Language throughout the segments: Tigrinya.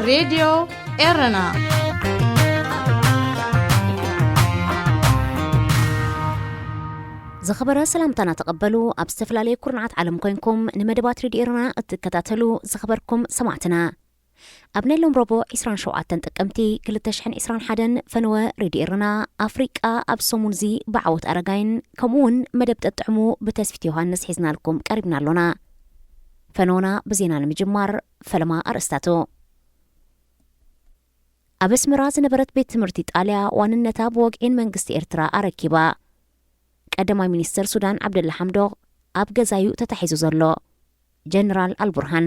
ሬድዮ ኤረና። ዝኸበረ ሰላምታና ተቐበሉ። ኣብ ዝተፈላለየ ኩርናዓት ዓለም ኮይንኩም ንመደባት ሬድዮ ኤረና እትከታተሉ ዝኸበርኩም ሰማዕትና፣ ኣብ ናይ ሎም ረቡዕ ዕስራን ሸውዓተን ጥቅምቲ ክልተ ሽሕን ዕስራን ሓደን ፈነወ ሬድዮ ኤረና ኣፍሪቃ ኣብ ሰሙንዚ ብዓወት ኣረጋይን ከምኡ እውን መደብ ጠጥዕሙ ብተስፊት ዮሃንስ ሒዝናልኩም ቀሪብና ኣሎና። ፈነወና ብዜና ንምጅማር፣ ፈለማ ኣርእስታቱ። ኣብ ኣስመራ ዝነበረት ቤት ትምህርቲ ጣልያ ዋንነታ ብወግዒ ንመንግስቲ ኤርትራ ኣረኪባ። ቀዳማይ ሚኒስተር ሱዳን ዓብደላ ሓምዶቕ ኣብ ገዛዩ ተታሒዙ ዘሎ። ጀነራል ኣልቡርሃን።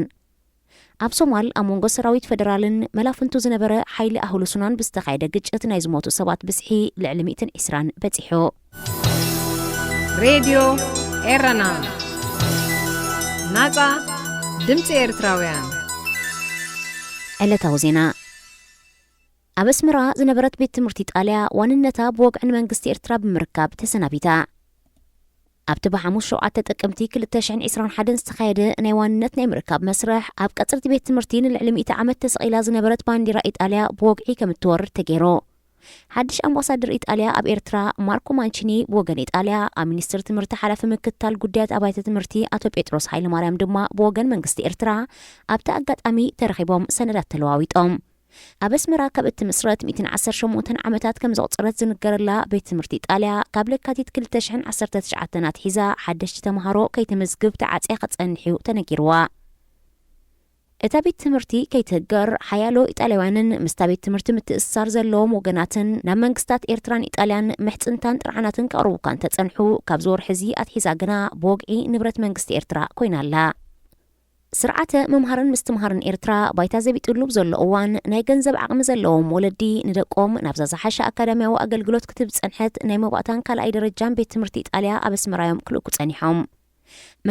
ኣብ ሶማል ኣብ መንጎ ሰራዊት ፈደራልን መላፍንቱ ዝነበረ ሓይሊ ኣህሉ ሱናን ብዝተኻየደ ግጭት ናይ ዝሞቱ ሰባት ብዝሒ ልዕሊ ሚእትን ዕስራን በጺሑ። ሬድዮ ኤረና፣ ናጻ ድምጺ ኤርትራውያን። ዕለታዊ ዜና። ኣብ ኣስመራ ዝነበረት ቤት ትምህርቲ ጣልያ ዋንነታ ብወግዒ ንመንግስቲ ኤርትራ ብምርካብ ተሰናቢታ። ኣብቲ ብሓሙስ ሸውዓተ ጥቅምቲ ክልተ ሽሕን ዕስራን ሓደን ዝተኻየደ ናይ ዋንነት ናይ ምርካብ መስርሕ፣ ኣብ ቀጽርቲ ቤት ትምህርቲ ንልዕሊ ሚእቲ ዓመት ተሰቒላ ዝነበረት ባንዲራ ኢጣልያ ብወግዒ ከም እትወርድ ተገይሩ። ሓድሽ ኣምባሳደር ኢጣልያ ኣብ ኤርትራ ማርኮ ማንቺኒ ብወገን ኢጣልያ፣ ኣብ ሚኒስትሪ ትምህርቲ ሓላፊ ምክትታል ጉዳያት ኣብያተ ትምህርቲ ኣቶ ጴጥሮስ ሃይለማርያም ድማ ብወገን መንግስቲ ኤርትራ ኣብቲ ኣጋጣሚ ተረኺቦም ሰነዳት ተለዋዊጦም። ኣብ ኣስመራ ካብ እትምስረት ሚእትን ዓሰርተ ሸሞንተን ዓመታት ከም ዘቑጸረት ዝንገረላ ቤት ትምህርቲ ኢጣልያ፣ ካብ ለካቲት ክልተ ሽሕን ዓሰርተ ትሽዓተን ኣትሒዛ ሓደሽቲ ተምሃሮ ከይትምዝግብ ተዓጽያ ክጸንሕ እዩ ተነጊርዋ። እታ ቤት ትምህርቲ ከይትህገር፣ ሓያሎ ኢጣልያውያንን ምስታ ቤት ትምህርቲ ምትእስሳር ዘለዎም ወገናትን ናብ መንግስታት ኤርትራን ኢጣልያን ምሕጽንታን ጥርዓናትን ከቕርቡ እኳ እንተጸንሑ፣ ካብዚ ወርሒ እዚ ኣትሒዛ ግና ብወግዒ ንብረት መንግስቲ ኤርትራ ኮይና ኣላ። ስርዓተ ምምሃርን ምስትምሃርን ኤርትራ ባይታ ዘቢጥሉ ብዘሎ እዋን፣ ናይ ገንዘብ ዓቕሚ ዘለዎም ወለዲ ንደቆም ናብዛ ዝሓሸ ኣካዳሚያዊ ኣገልግሎት ክትህብ ዝጸንሐት ናይ መባእታን ካልኣይ ደረጃን ቤት ትምህርቲ ኢጣልያ ኣብ ኣስመራ እዮም ክልእኩ ጸኒሖም።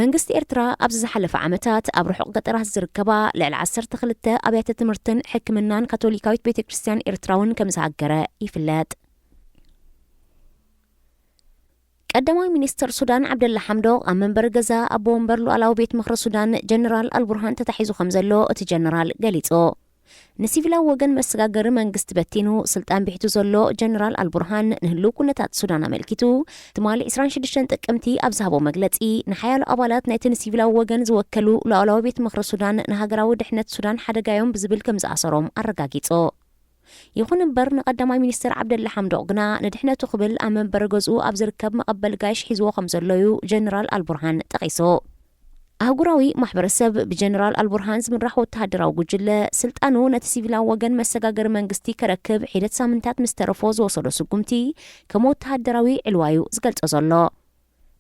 መንግስቲ ኤርትራ ኣብዚ ዝሓለፈ ዓመታት ኣብ ርሑቕ ገጠራት ዝርከባ ልዕሊ ዓሰርተ ክልተ ኣብያተ ትምህርትን ሕክምናን ካቶሊካዊት ቤተ ክርስቲያን ኤርትራ እውን ከም ዝሃገረ ይፍለጥ። ቀዳማይ ሚኒስተር ሱዳን ዓብደላ ሓምዶቕ ኣብ መንበሪ ገዛ ኣቦ ወንበር ሉዓላዊ ቤት ምኽሪ ሱዳን ጀነራል ኣልቡርሃን ተታሒዙ ከም ዘሎ እቲ ጀነራል ገሊጹ። ንሲቪላዊ ወገን መሰጋገሪ መንግስቲ በቲኑ ስልጣን ቢሒቱ ዘሎ ጀነራል ኣልቡርሃን ንህልው ኩነታት ሱዳን ኣመልኪቱ ትማሊ ዕስራን ሽዱሽተን ጥቅምቲ ኣብ ዝሃቦ መግለጺ፣ ንሓያሎ ኣባላት ናይቲ ንሲቪላዊ ወገን ዝወከሉ ሉዓላዊ ቤት ምኽሪ ሱዳን ንሃገራዊ ድሕነት ሱዳን ሓደጋ እዮም ብዝብል ከም ዝኣሰሮም ኣረጋጊጹ። ይኹን እምበር ንቀዳማይ ሚኒስተር ዓብደላ ሓምዶቕ ግና ንድሕነቱ ክብል ኣብ መንበሪ ገዝኡ ኣብ ዝርከብ መቐበሊ ጋይሽ ሒዝዎ ከም ዘሎ እዩ ጀነራል ኣልቡርሃን ጠቒሱ። ኣህጉራዊ ማሕበረሰብ ብጀነራል ኣልቡርሃን ዝምራሕ ወተሃደራዊ ጉጅለ ስልጣኑ ነቲ ሲቪላዊ ወገን መሰጋገሪ መንግስቲ ከረክብ ሒደት ሳምንታት ምስ ተረፎ ዝወሰዶ ስጉምቲ ከም ወተሃደራዊ ዕልዋ እዩ ዝገልጾ ዘሎ።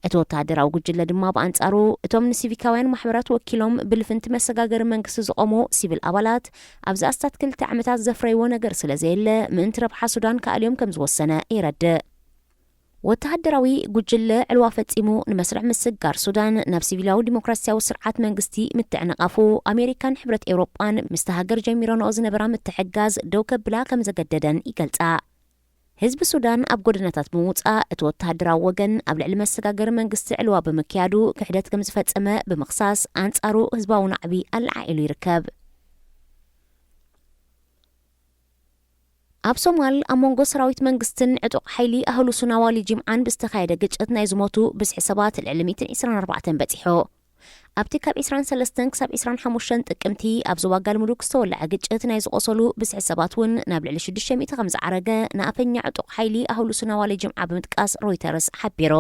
እቲ ወተሃደራዊ ጉጅለ ድማ ብኣንጻሩ እቶም ንሲቪካውያን ማሕበራት ወኪሎም ብልፍንቲ መሰጋገሪ መንግስቲ ዝቖሙ ሲቪል ኣባላት ኣብዚ ኣስታት ክልተ ዓመታት ዘፍረይዎ ነገር ስለ ዘየለ ምእንቲ ረብሓ ሱዳን ክኣልዮም ከም ዝወሰነ የረድእ። ወተሃደራዊ ጉጅለ ዕልዋ ፈጺሙ ንመስርሕ ምስግጋር ሱዳን ናብ ሲቪላዊ ዲሞክራሲያዊ ስርዓት መንግስቲ ምትዕንቓፉ ኣሜሪካን ሕብረት ኤውሮጳን ምስቲ ሃገር ጀሚረንኦ ዝነበራ ምትሕግጋዝ ደው ከብላ ከም ዘገደደን ይገልጻ። ህዝቢ ሱዳን ኣብ ጎደናታት ብምውጻእ እቲ ወተሃደራዊ ወገን ኣብ ልዕሊ መሰጋገሪ መንግስቲ ዕልዋ ብምክያዱ ክሕደት ከም ዝፈጸመ ብምኽሳስ ኣንጻሩ ህዝባዊ ናዕቢ ኣለዓዒሉ ይርከብ። ኣብ ሶማል ኣብ መንጎ ሰራዊት መንግስትን ዕጡቕ ሓይሊ ኣህሉ ሱና ዋሊ ጅምዓን ብዝተኻየደ ግጭት ናይ ዝሞቱ ብዝሒ ሰባት ልዕሊ ሚእትን ዕስራን ኣርባዕተን በጺሑ። ኣብቲ ካብ ዕስራን ሰለስተን ክሳብ ዕስራን ሓሙሽተን ጥቅምቲ ኣብ ዞባ ጋልሙዱግ ዝተወልዐ ግጭት ናይ ዝቖሰሉ ብዝሒ ሰባት እውን ናብ ልዕሊ ሽዱሽተ ሚእቲ ከም ዝዓረገ ንኣፈኛ ዕጡቕ ሓይሊ ኣህሉ ሱና ዋሊ ጅምዓ ብምጥቃስ ሮይተርስ ሓቢሩ።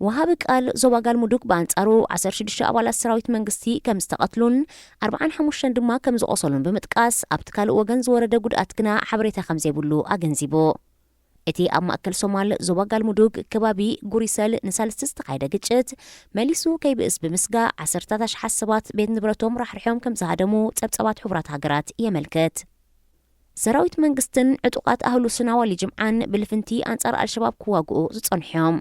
ወሃቢ ቃል ዞባ ጋልሙዱግ ብኣንጻሩ ዓሰርተ ሽዱሽተ ኣባላት ሰራዊት መንግስቲ ከም ዝተቐትሉን ኣርባዓን ሓሙሽተን ድማ ከም ዝቖሰሉን ብምጥቃስ ኣብቲ ካልእ ወገን ዝወረደ ጉድኣት ግና ሓበሬታ ከም ዘይብሉ ኣገንዚቡ። እቲ ኣብ ማእከል ሶማል ዞባ ጋልሙዱግ ከባቢ ጉሪሰል ንሳልስቲ ዝተኻየደ ግጭት መሊሱ ከይብእስ ብምስጋእ ዓሰርታት ኣሽሓት ሰባት ቤት ንብረቶም ራሕሪሖም ከም ዝሃደሙ ጸብጻባት ሕቡራት ሃገራት የመልክት። ሰራዊት መንግስትን ዕጡቓት ኣህሉ ሱና ዋሊ ጅምዓን ብልፍንቲ ኣንጻር ኣልሸባብ ክዋግኡ ዝጸንሑ እዮም።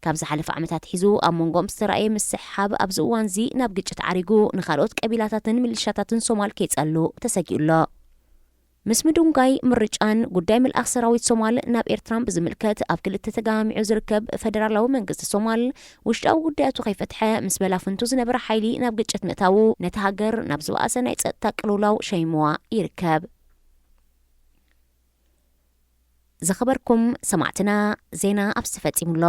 ካብ ዝሓለፈ ዓመታት ሒዙ ኣብ መንጎኦም ዝተራእየ ምስሕሓብ ኣብዚ እዋንዚ ናብ ግጭት ዓሪጉ ንኻልኦት ቀቢላታትን ሚሊሻታትን ሶማል ከይጸሉ ተሰጊኡ ኣሎ። ምስ ምድንጓይ ምርጫን ጉዳይ ምልኣኽ ሰራዊት ሶማል ናብ ኤርትራን ብዝምልከት፣ ኣብ ክልተ ተጋማሚዑ ዝርከብ ፈደራላዊ መንግስቲ ሶማል፣ ውሽጣዊ ጉዳያቱ ከይፈትሐ፣ ምስ በላፍንቱ ዝነበረ ሓይሊ ናብ ግጭት ምእታዉ፣ ነታ ሃገር ናብ ዝበኣሰ ናይ ጸጥታ ቅልውላው ሸይምዋ ይርከብ። ዝኸበርኩም ሰማዕትና፣ ዜና ኣብዚ ተፈጺሙ ኣሎ።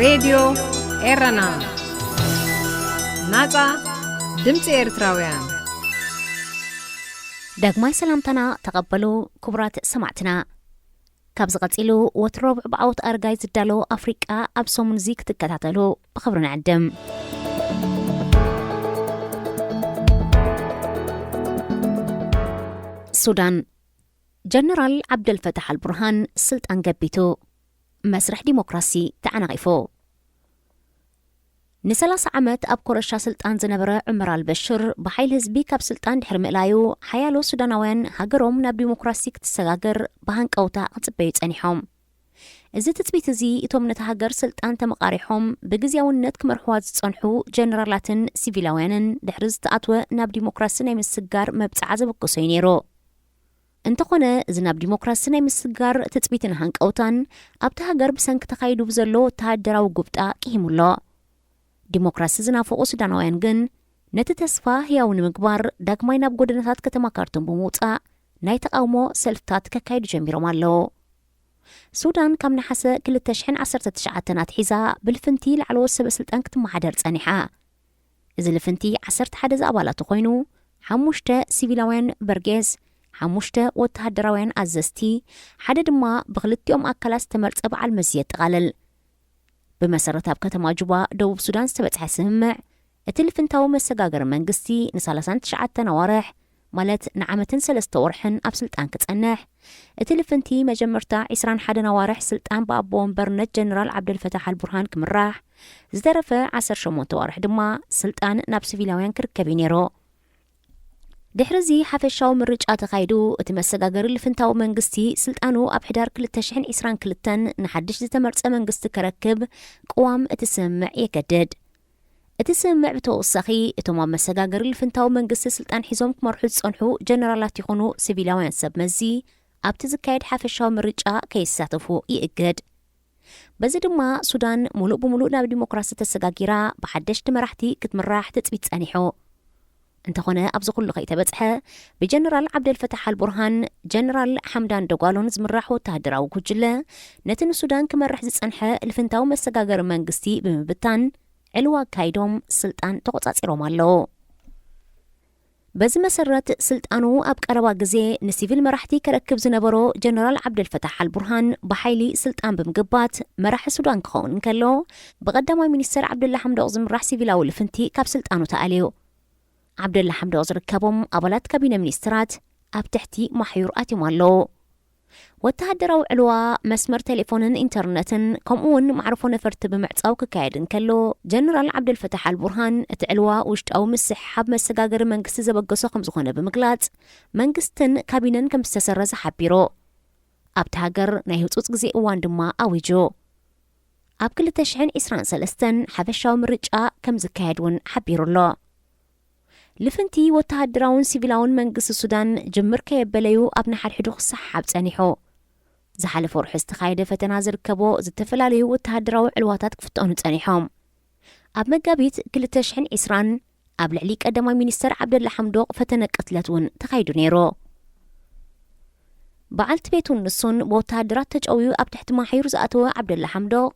ሬድዮ ኤረና፣ ናጻ ድምጺ ኤርትራውያን። ዳግማይ ሰላምታና ተቐበሉ ክቡራት ሰማዕትና። ካብዚ ቀጺሉ፣ ወትሮ ረቡዕ ብዓወት ኣረጋይ ዝዳሎ ኣፍሪቃ ኣብ ሰሙን እዚ ክትከታተሉ ብኽብሪ ንዕድም። ሱዳን፣ ጀነራል ዓብደልፈታሕ ኣልቡርሃን ስልጣን ገቢቱ፣ መስርሕ ዲሞክራሲ ተዓናቒፉ። ንሰላሳ ዓመት ኣብ ኮረሻ ስልጣን ዝነበረ ዑመር ኣልበሽር፣ ብሓይሊ ህዝቢ ካብ ስልጣን ድሕሪ ምእላዩ፣ ሓያሎ ሱዳናውያን ሃገሮም ናብ ዲሞክራሲ ክትሰጋገር ብሃንቀውታ ክጽበዩ ጸኒሖም። እዚ ትጽቢት እዚ፣ እቶም ነታ ሃገር ስልጣን ተመቓሪሖም ብግዝያውነት ክመርሕዋ ዝጸንሑ ጀነራላትን ሲቪላውያንን ድሕሪ ዝተኣትወ ናብ ዲሞክራሲ ናይ ምስጋር መብጽዓ ዘበገሶ እዩ ነይሩ። እንተኾነ፣ እዚ ናብ ዲሞክራሲ ናይ ምስጋር ትጽቢትን ሃንቀውታን፣ ኣብቲ ሃገር ብሰንኪ ተኻይዱ ብዘሎ ወተሃደራዊ ጉብጣ ቂሂሙ ኣሎ። ዲሞክራሲ ዝናፍቑ ሱዳናውያን ግን፣ ነቲ ተስፋ ህያው ንምግባር፣ ዳግማይ ናብ ጎደናታት ከተማ ካርቱም ብምውጻእ፣ ናይ ተቓውሞ ሰልፍታት ከካይዱ ጀሚሮም ኣለዉ። ሱዳን ካብ ነሓሰ ክልተ ሽሕን ዓሰርተ ትሽዓተን ኣትሒዛ ብልፍንቲ ላዕለዎት ሰበ ስልጣን ክትመሓደር ጸኒሓ። እዚ ልፍንቲ ዓሰርተ ሓደ ዝኣባላቱ ኮይኑ፣ ሓሙሽተ ሲቪላውያን በርጌስ፣ ሓሙሽተ ወተሃደራውያን ኣዘዝቲ፣ ሓደ ድማ ብክልቲኦም ኣካላት ዝተመርጸ በዓል መዚ የጠቓልል። ብመሰረት ኣብ ከተማ ጁባ፣ ደቡብ ሱዳን ዝተበጽሐ ስምምዕ፣ እቲ ልፍንታዊ መሰጋገሪ መንግስቲ ንሰላሳን ትሽዓተን ኣዋርሕ፣ ማለት ንዓመትን ሰለስተ ወርሕን ኣብ ስልጣን ክጸንሕ፣ እቲ ልፍንቲ መጀመርታ ዒስራን ሓደን ኣዋርሕ ስልጣን ብኣቦ ወንበርነት ጀነራል ዓብደልፈታሕ ኣልቡርሃን ክምራሕ፣ ዝተረፈ ዓሰርተ ሸሞንተ ኣዋርሕ ድማ ስልጣን ናብ ሲቪላውያን ክርከብ እዩ ነይሩ። ድሕሪ እዚ ሓፈሻዊ ምርጫ ተኻይዱ፣ እቲ መሰጋገሪ ልፍንታዊ መንግስቲ ስልጣኑ ኣብ ሕዳር ክልተ ሽሕን ዕስራን ክልተን ንሓድሽ ዝተመርጸ መንግስቲ ከረክብ ቅዋም እቲ ስምምዕ የገድድ። እቲ ስምምዕ ብተወሳኺ፣ እቶም ኣብ መሰጋገሪ ልፍንታዊ መንግስቲ ስልጣን ሒዞም ክመርሑ ዝጸንሑ ጀነራላት ይኹኑ ሲቪላውያን ሰብ መዚ፣ ኣብቲ ዝካየድ ሓፈሻዊ ምርጫ ከይሳተፉ ይእግድ። በዚ ድማ ሱዳን ሙሉእ ብሙሉእ ናብ ዲሞክራሲ ተሰጋጊራ ብሓደሽቲ መራሕቲ ክትምራሕ ትጽቢት ጸኒሑ። እንተኾነ ኣብዚ ኩሉ ከይተበጽሐ ብጀነራል ዓብደልፈታሕ ኣልቡርሃን ጀነራል ሓምዳን ደጓሎን ዝምራሕ ወተሃደራዊ ጉጅለ ነቲ ንሱዳን ክመርሕ ዝጸንሐ ልፍንታዊ መሰጋገሪ መንግስቲ ብምብታን ዕልዋ ኣካይዶም ስልጣን ተቖጻጺሮም ኣለዉ። በዚ መሰረት ስልጣኑ ኣብ ቀረባ ግዜ ንሲቪል መራሕቲ ከረክብ ዝነበሮ ጀነራል ዓብደልፈታሕ ኣልቡርሃን ብሓይሊ ስልጣን ብምግባት መራሒ ሱዳን ክኸውን እንከሎ፣ ብቐዳማይ ሚኒስተር ዓብደላ ሓምዶቕ ዝምራሕ ሲቪላዊ ልፍንቲ ካብ ስልጣኑ ተኣልዩ። ዓብደላ ሓምዶቕ ዝርከቦም ኣባላት ካቢነ ሚኒስትራት ኣብ ትሕቲ ማሕዩር ኣትዮም ኣለዉ። ወተሃደራዊ ዕልዋ፣ መስመር ቴሌፎንን ኢንተርነትን ከምኡ እውን መዕርፎ ነፈርቲ ብምዕጻው ክካየድ እንከሎ፣ ጀነራል ዓብደልፈታሕ ኣልቡርሃን እቲ ዕልዋ ውሽጣዊ ምስሕሓብ መሰጋገሪ መንግስቲ ዘበገሶ ከም ዝኾነ ብምግላጽ፣ መንግስትን ካቢነን ከም ዝተሰረዘ ሓቢሩ። ኣብቲ ሃገር ናይ ህጹጽ ግዜ እዋን ድማ ኣዊጁ። ኣብ ክልተ ሽሕን ዕስራን ሰለስተን ሓፈሻዊ ምርጫ ከም ዝካየድ እውን ሓቢሩ ኣሎ። ልፍንቲ ወተሃደራውን ሲቪላውን መንግስቲ ሱዳን ጅምር ከየበለዩ ኣብ ንሓድሕዱ ክሰሓሓብ ጸኒሑ። ዝሓለፈ ወርሒ ዝተኻየደ ፈተና ዝርከቦ ዝተፈላለዩ ወተሃደራዊ ዕልዋታት ክፍተኑ ጸኒሖም። ኣብ መጋቢት ክልተ ሽሕን ዕስራን ኣብ ልዕሊ ቀዳማይ ሚኒስተር ዓብደላ ሓምዶቕ ፈተነ ቅትለት እውን ተኻይዱ ነይሩ። በዓልቲ ቤቱን ንሱን ብወተሃደራት ተጨውዩ ኣብ ትሕቲ ማሕዩር ዝኣተወ ዓብደላ ሓምዶቕ፣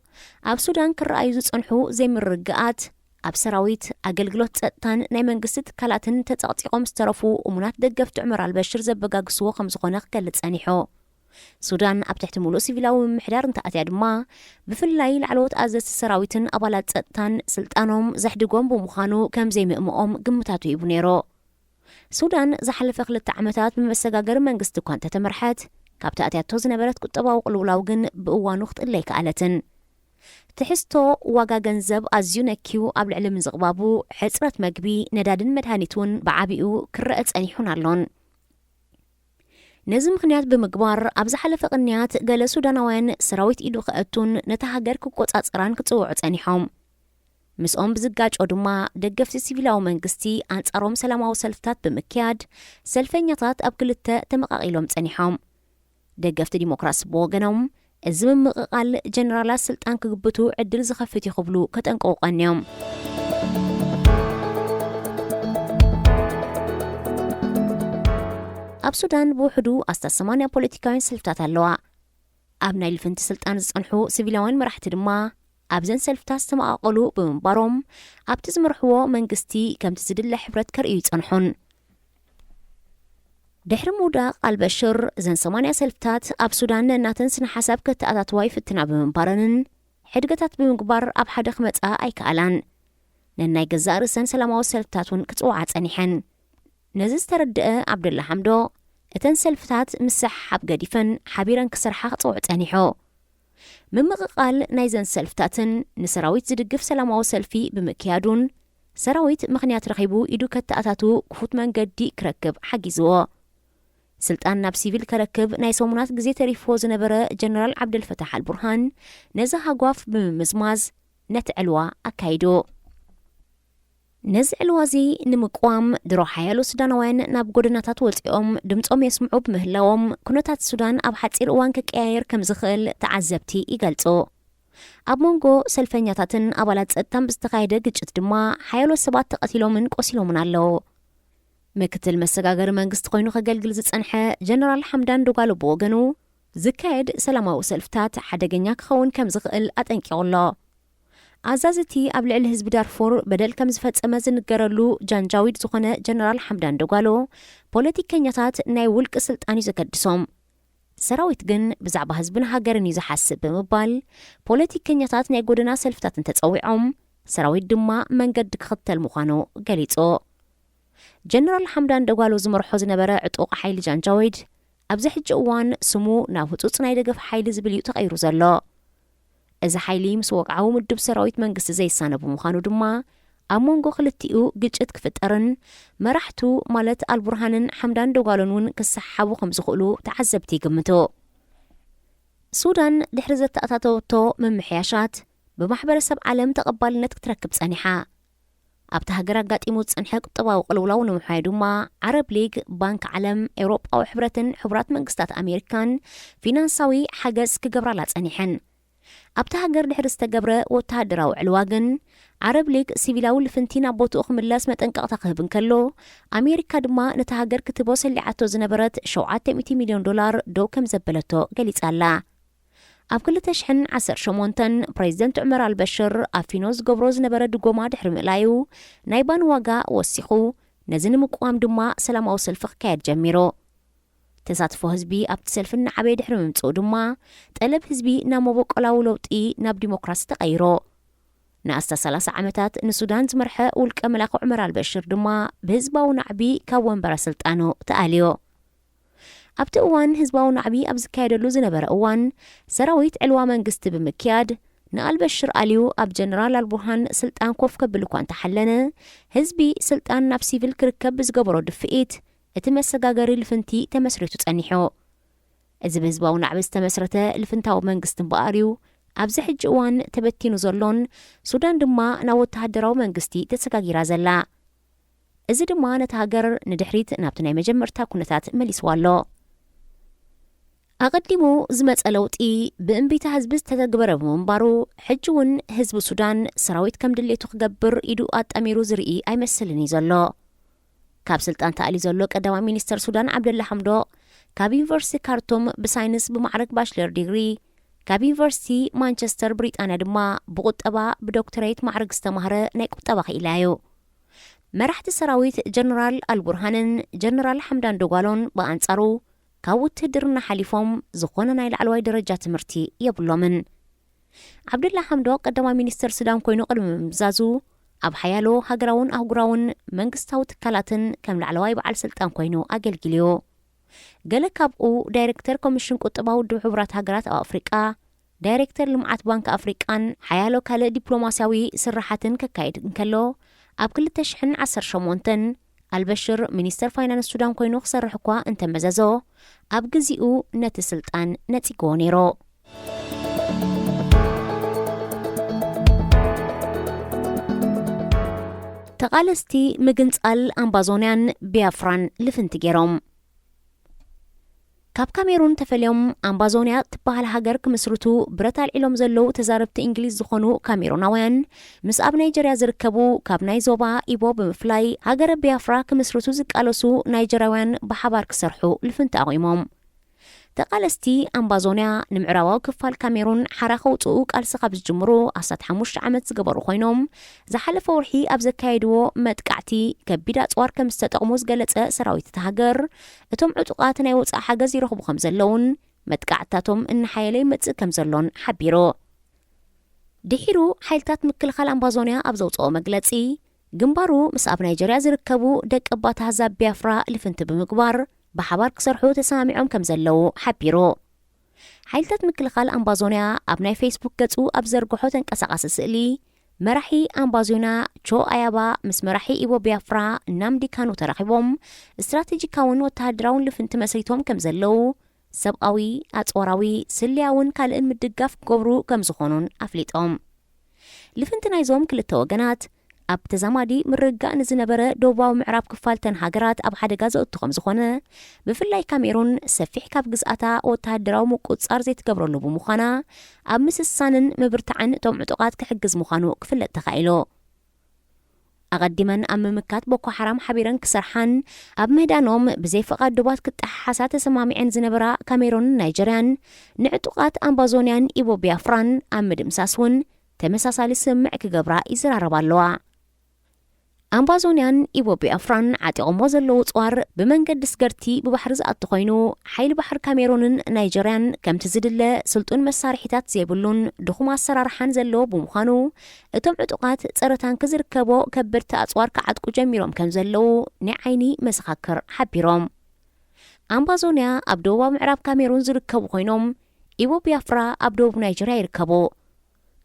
ኣብ ሱዳን ክረኣዩ ዝጸንሑ ዘይምርግጋኣት፣ ኣብ ሰራዊት፣ ኣገልግሎት ጸጥታን ናይ መንግስቲ ትካላትን ተጸቕጢቖም ዝተረፉ እሙናት ደገፍቲ ዑመር ኣልበሽር ዘበጋግስዎ ከም ዝኾነ ክገልጽ ጸኒሑ። ሱዳን ኣብ ትሕቲ ምሉእ ሲቪላዊ ምምሕዳር እንተኣትያ ድማ፣ ብፍላይ ላዕለዎት ኣዘዝቲ ሰራዊትን ኣባላት ጸጥታን ስልጣኖም ዘሕድጎም ብምዃኑ ከም ዘይምእምኦም ግምታቱ ሂቡ ነይሩ። ሱዳን ዝሓለፈ ክልተ ዓመታት ብመሰጋገሪ መንግስቲ እኳ እንተተመርሐት፣ ካብቲ ኣትያቶ ዝነበረት ቁጠባዊ ቅልውላው ግን ብእዋኑ ክትእለ ኣይከኣለትን። ትሕዝቶ ዋጋ ገንዘብ ኣዝዩ ነክዩ ኣብ ልዕሊ ምዝቕባቡ፣ ሕጽረት መግቢ፣ ነዳድን መድሃኒት እውን ብዓቢኡ ክረአ ጸኒሑን ኣሎን። ነዚ ምኽንያት ብምግባር፣ ኣብ ዝሓለፈ ቅንያት ገለ ሱዳናውያን ሰራዊት ኢዱ ከእቱን ነታ ሃገር ክቆጻጸራን ክጽውዑ ጸኒሖም። ምስኦም ብዝጋጮ ድማ ደገፍቲ ሲቪላዊ መንግስቲ ኣንጻሮም ሰላማዊ ሰልፍታት ብምክያድ ሰልፈኛታት ኣብ ክልተ ተመቓቒሎም ጸኒሖም። ደገፍቲ ዲሞክራሲ ብወገኖም፣ እዚ ምምቕቓል ጀነራላት ስልጣን ክግብቱ ዕድል ዝኸፍት እዩ ክብሉ ከጠንቅቑ ቀንዮም። ኣብ ሱዳን ብውሕዱ ኣስታት ሰማንያ ፖለቲካውያን ሰልፍታት ኣለዋ። ኣብ ናይ ልፍንቲ ስልጣን ዝጸንሑ ሲቪላውያን መራሕቲ ድማ ኣብዘን ሰልፍታት ዝተመቓቐሉ ብምንባሮም፣ ኣብቲ ዝመርሕዎ መንግስቲ ከምቲ ዝድለ ሕብረት ከርእዩ ይጸንሑን። ድሕሪ ምውዳቕ ኣልበሽር፣ እዘን ሰማንያ ሰልፍታት ኣብ ሱዳን ነናተን ስነ ሓሳብ ከተኣታትዋ ይፍትና ብምንባረንን ሕድገታት ብምግባር ኣብ ሓደ ክመጻ ኣይከኣላን። ነናይ ገዛእ ርእሰን ሰላማዊ ሰልፍታት እውን ክጽውዓ ጸኒሐን። ነዚ ዝተረድአ ዓብደላ ሓምዶ፣ እተን ሰልፍታት ምስሕሓብ ገዲፈን ሓቢረን ክሰርሓ ክጽውዕ ጸኒሑ። ምምቕቓል ናይዘን ሰልፍታትን ንሰራዊት ዝድግፍ ሰላማዊ ሰልፊ ብምክያዱን፣ ሰራዊት ምኽንያት ረኺቡ ኢዱ ከተኣታቱ ክፉት መንገዲ ክረክብ ሓጊዝዎ። ስልጣን ናብ ሲቪል ከረክብ ናይ ሰሙናት ግዜ ተሪፍዎ ዝነበረ ጀነራል ዓብደልፈታሕ ኣልቡርሃን፣ ነዚ ሃጓፍ ብምምዝማዝ ነቲ ዕልዋ ኣካይዱ። ነዚ ዕልዋ እዚ ንምቅዋም ድሮ ሓያሎ ሱዳናውያን ናብ ጎደናታት ወጺኦም ድምጾም የስምዑ ብምህላዎም፣ ኩነታት ሱዳን ኣብ ሓጺር እዋን ክቀያየር ከም ዝኽእል ተዓዘብቲ ይገልጹ። ኣብ መንጎ ሰልፈኛታትን ኣባላት ጸጥታን ብዝተኻየደ ግጭት ድማ ሓያሎ ሰባት ተቐቲሎምን ቆሲሎምን ኣለዉ። ምክትል መሰጋገሪ መንግስቲ ኮይኑ ከገልግል ዝጸንሐ ጀነራል ሓምዳን ዶጋሎ ብወገኑ፣ ዝካየድ ሰላማዊ ሰልፍታት ሓደገኛ ክኸውን ከም ዝኽእል ኣጠንቂቑ ኣሎ። ኣዛዚ እቲ ኣብ ልዕሊ ህዝቢ ዳርፉር በደል ከም ዝፈጸመ ዝንገረሉ ጃንጃዊድ ዝኾነ ጀነራል ሓምዳን ዶጋሎ፣ ፖለቲከኛታት ናይ ውልቂ ስልጣን እዩ ዘገድሶም፣ ሰራዊት ግን ብዛዕባ ህዝብን ሃገርን እዩ ዝሓስብ ብምባል፣ ፖለቲከኛታት ናይ ጎደና ሰልፍታት እንተጸዊዖም፣ ሰራዊት ድማ መንገዲ ክኽተል ምዃኑ ገሊጹ። ጀነራል ሓምዳን ደጓሎ ዝመርሖ ዝነበረ ዕጡቕ ሓይሊ ጃንጃዊድ፣ ኣብዚ ሕጂ እዋን ስሙ ናብ ህጹጽ ናይ ደገፍ ሓይሊ ዝብል እዩ ተቐይሩ ዘሎ። እዚ ሓይሊ ምስ ወግዓዊ ምዱብ ሰራዊት መንግስቲ ዘይሳነ ብምዃኑ ድማ፣ ኣብ መንጎ ክልቲኡ ግጭት ክፍጠርን መራሕቱ ማለት ኣልቡርሃንን ሓምዳን ደጓሎን እውን ክሰሓሓቡ ከም ዝኽእሉ ተዓዘብቲ ይግምቱ። ሱዳን ድሕሪ ዘተኣታተወቶ ምምሕያሻት ብማሕበረሰብ ዓለም ተቐባልነት ክትረክብ ጸኒሓ። ኣብቲ ሃገር ኣጋጢሙ ዝጸንሐ ቁጠባዊ ቅልውላው ንምሕዋዩ ድማ ዓረብ ሊግ፣ ባንክ ዓለም፣ ኤውሮጳዊ ሕብረትን ሕቡራት መንግስታት ኣሜሪካን ፊናንሳዊ ሓገዝ ክገብራላ ጸኒሐን። ኣብቲ ሃገር ድሕሪ ዝተገብረ ወተሃደራዊ ዕልዋ ግን፣ ዓረብ ሊግ ሲቪላዊ ልፍንቲ ናብ ቦትኡ ክምለስ መጠንቀቕታ ክህብ እንከሎ፣ ኣሜሪካ ድማ ነታ ሃገር ክትህቦ ሰሊዓቶ ዝነበረት ሸውዓተ ሚእቲ ሚልዮን ዶላር ደው ከም ዘበለቶ ገሊጻ ኣላ። ኣብ ክልተ ሽሕን ዓሰርተ ሸሞንተን ፕሬዚደንት ዑመር ኣልበሽር ኣፊኖ ዝገብሮ ዝነበረ ድጎማ ድሕሪ ምእላዩ፣ ናይ ባን ዋጋ ወሲኹ፣ ነዚ ንምቅዋም ድማ ሰላማዊ ሰልፊ ክካየድ ጀሚሩ። ተሳትፎ ህዝቢ ኣብቲ ሰልፊ እናዓበየ ድሕሪ ምምጽኡ ድማ፣ ጠለብ ህዝቢ ናብ መበቆላዊ ለውጢ፣ ናብ ዲሞክራሲ ተቐይሩ። ንኣስታት ሰላሳ ዓመታት ንሱዳን ዝመርሐ ውልቀ መላኺ ዑመር ኣልበሽር ድማ ብህዝባዊ ናዕቢ ካብ ወንበረ ስልጣኑ ተኣልዮ። ኣብቲ እዋን ህዝባዊ ናዕቢ ኣብ ዝካየደሉ ዝነበረ እዋን፣ ሰራዊት ዕልዋ መንግስቲ ብምክያድ፣ ንኣልበሽር ኣልዩ ኣብ ጀነራል ኣልቡርሃን ስልጣን ኮፍ ከብል እኳ እንተሓለነ፣ ህዝቢ ስልጣን ናብ ሲቪል ክርከብ ብዝገበሮ ድፍኢት፣ እቲ መሰጋገሪ ልፍንቲ ተመስሪቱ ጸኒሑ። እዚ ብህዝባዊ ናዕቢ ዝተመስረተ ልፍንታዊ መንግስቲ እምበኣር እዩ፣ ኣብዚ ሕጂ እዋን ተበቲኑ ዘሎን፣ ሱዳን ድማ ናብ ወተሃደራዊ መንግስቲ ተሰጋጊራ ዘላ። እዚ ድማ ነታ ሃገር ንድሕሪት ናብቲ ናይ መጀመርታ ኩነታት መሊስዋ ኣሎ። ኣቐዲሙ ዝመጸ ለውጢ ብእምቢታ ህዝቢ ዝተተግበረ ብምንባሩ፣ ሕጂ እውን ህዝቢ ሱዳን ሰራዊት ከም ድሌቱ ክገብር ኢዱ ኣጣሚሩ ዝርኢ ኣይመስልን እዩ ዘሎ። ካብ ስልጣን ተኣልዩ ዘሎ ቀዳማይ ሚኒስተር ሱዳን ዓብደላ ሓምዶቕ፣ ካብ ዩኒቨርሲቲ ካርቱም ብሳይንስ ብማዕረግ ባችለር ዲግሪ፣ ካብ ዩኒቨርሲቲ ማንቸስተር ብሪጣንያ ድማ ብቁጠባ ብዶክተሬት ማዕረግ ዝተማህረ ናይ ቁጠባ ክኢላ እዩ። መራሕቲ ሰራዊት ጀነራል ኣልቡርሃንን ጀነራል ሓምዳን ደጓሎን ብኣንጻሩ፣ ካብ ውትህድርና ሓሊፎም ዝኾነ ናይ ላዕለዋይ ደረጃ ትምህርቲ የብሎምን። ዓብደላ ሓምዶቕ ቀዳማይ ሚኒስተር ሱዳን ኮይኑ ቅድሚ ምምዛዙ፣ ኣብ ሓያሎ ሃገራውን ኣህጉራውን መንግስታዊ ትካላትን ከም ላዕለዋይ በዓል ስልጣን ኮይኑ ኣገልጊሉ እዩ። ገለ ካብኡ ዳይሬክተር ኮሚሽን ቁጠባ ውድብ ሕቡራት ሃገራት ኣብ ኣፍሪቃ፣ ዳይሬክተር ልምዓት ባንክ ኣፍሪቃን ሓያሎ ካልእ ዲፕሎማስያዊ ስራሓትን ከካይድ እንከሎ፣ ኣብ ክልተ ሽሕን ዓሰርተ ሸሞንተን ኣልበሽር ሚኒስተር ፋይናንስ ሱዳን ኮይኑ ክሰርሕ እኳ እንተመዘዞ፣ ኣብ ግዚኡ ነቲ ስልጣን ነጺግዎ ነይሩ። ተቓለስቲ ምግንጻል ኣምባዞንያን ቢያፍራን ልፍንቲ ገይሮም። ካብ ካሜሩን ተፈልዮም ኣምባዞንያ ትበሃል ሃገር ክምስርቱ ብረት ኣልዒሎም ዘለዉ ተዛረብቲ እንግሊዝ ዝኾኑ ካሜሩናውያን፣ ምስ ኣብ ናይጀርያ ዝርከቡ፣ ካብ ናይ ዞባ ኢቦ ብምፍላይ ሃገረ ቢያፍራ ክምስርቱ ዝቃለሱ ናይጀርያውያን ብሓባር ክሰርሑ ልፍንቲ ኣቑሞም። ተቓለስቲ ኣምባዞንያ ንምዕራባዊ ክፋል ካሜሩን ሓራ ከውፅኡ ቃልሲ ካብ ዝጅምሩ ኣስታት ሓሙሽተ ዓመት ዝገበሩ ኮይኖም፣ ዝሓለፈ ወርሒ ኣብ ዘካየድዎ መጥቃዕቲ ከቢድ ኣፅዋር ከም ዝተጠቕሙ ዝገለፀ ሰራዊት እታ ሃገር፣ እቶም ዕጡቓት ናይ ወፃኢ ሓገዝ ይረኽቡ ከም ዘለውን መጥቃዕትታቶም እናሓየለ ይመፅእ ከም ዘሎን ሓቢሩ። ድሒሩ ሓይልታት ምክልኻል ኣምባዞንያ ኣብ ዘውፅኦ መግለፂ፣ ግንባሩ ምስ ኣብ ናይጀርያ ዝርከቡ ደቂ ኣባት ኣህዛብ ቢያፍራ ልፍንቲ ብምግባር ብሓባር ክሰርሑ ተሰማሚዖም ከም ዘለዉ ሓቢሩ። ሓይልታት ምክልኻል ኣምባዞንያ ኣብ ናይ ፌስቡክ ገፁ ኣብ ዘርግሖ ተንቀሳቓሲ ስእሊ፣ መራሒ ኣምባዞንያ ቾ ኣያባ ምስ መራሒ ኢቦ ቢያፍራ ናምዲ ካኑ ተራኺቦም ስትራቴጂካውን ወተሃደራውን ልፍንቲ መስሪቶም ከም ዘለዉ፣ ሰብኣዊ፣ ኣጽዋራዊ፣ ስለያውን ካልእን ምድጋፍ ክገብሩ ከም ዝኾኑን ኣፍሊጦም። ልፍንቲ ናይዞም ክልተ ወገናት፣ ኣብ ተዛማዲ ምርግጋእ ንዝነበረ ደቡባዊ ምዕራብ ክፋል ተን ሃገራት ኣብ ሓደጋ ዘእቱ ከም ዝኾነ፣ ብፍላይ ካሜሩን ሰፊሕ ካብ ግዝኣታ ወተሃደራዊ ምቁጽጻር ዘይትገብረሉ ብምዃና፣ ኣብ ምስሳንን ምብርታዕን እቶም ዕጡቓት ክሕግዝ ምዃኑ ክፍለጥ ተኻኢሉ። ኣቐዲመን ኣብ ምምካት ቦኮ ሓራም ሓቢረን ክሰርሓን ኣብ ምህዳኖም ብዘይ ፍቓድ ዶባት ክጠሓሓሳ ተሰማሚዐን ዝነበራ ካሜሩንን ናይጀርያን፣ ንዕጡቓት ኣምባዞንያን ኢቦ ቢያፍራን ኣብ ምድምሳስ እውን ተመሳሳሊ ስምምዕ ክገብራ ይዘራረባ ኣለዋ። ኣምባዞንያን ኢቦ ቢያፍራን ዓጢቖሞ ዘለዉ ጽዋር ብመንገዲ ስገርቲ ብባሕሪ ዝኣቱ ኮይኑ፣ ሓይሊ ባሕሪ ካሜሩንን ናይጀርያን ከምቲ ዝድለ ስልጡን መሳርሒታት ዘይብሉን ድኹም ኣሰራርሓን ዘለዎ ብምዃኑ፣ እቶም ዕጡቓት ጸረ ታንኪ ዝርከቦ ከበድቲ ኣጽዋር ክዓጥቁ ጀሚሮም ከም ዘለዉ ናይ ዓይኒ መሰኻክር ሓቢሮም። ኣምባዞንያ ኣብ ደቡባዊ ምዕራብ ካሜሩን ዝርከቡ ኮይኖም፣ ኢቦ ቢያፍራ ኣብ ደቡብ ናይጀርያ ይርከቡ።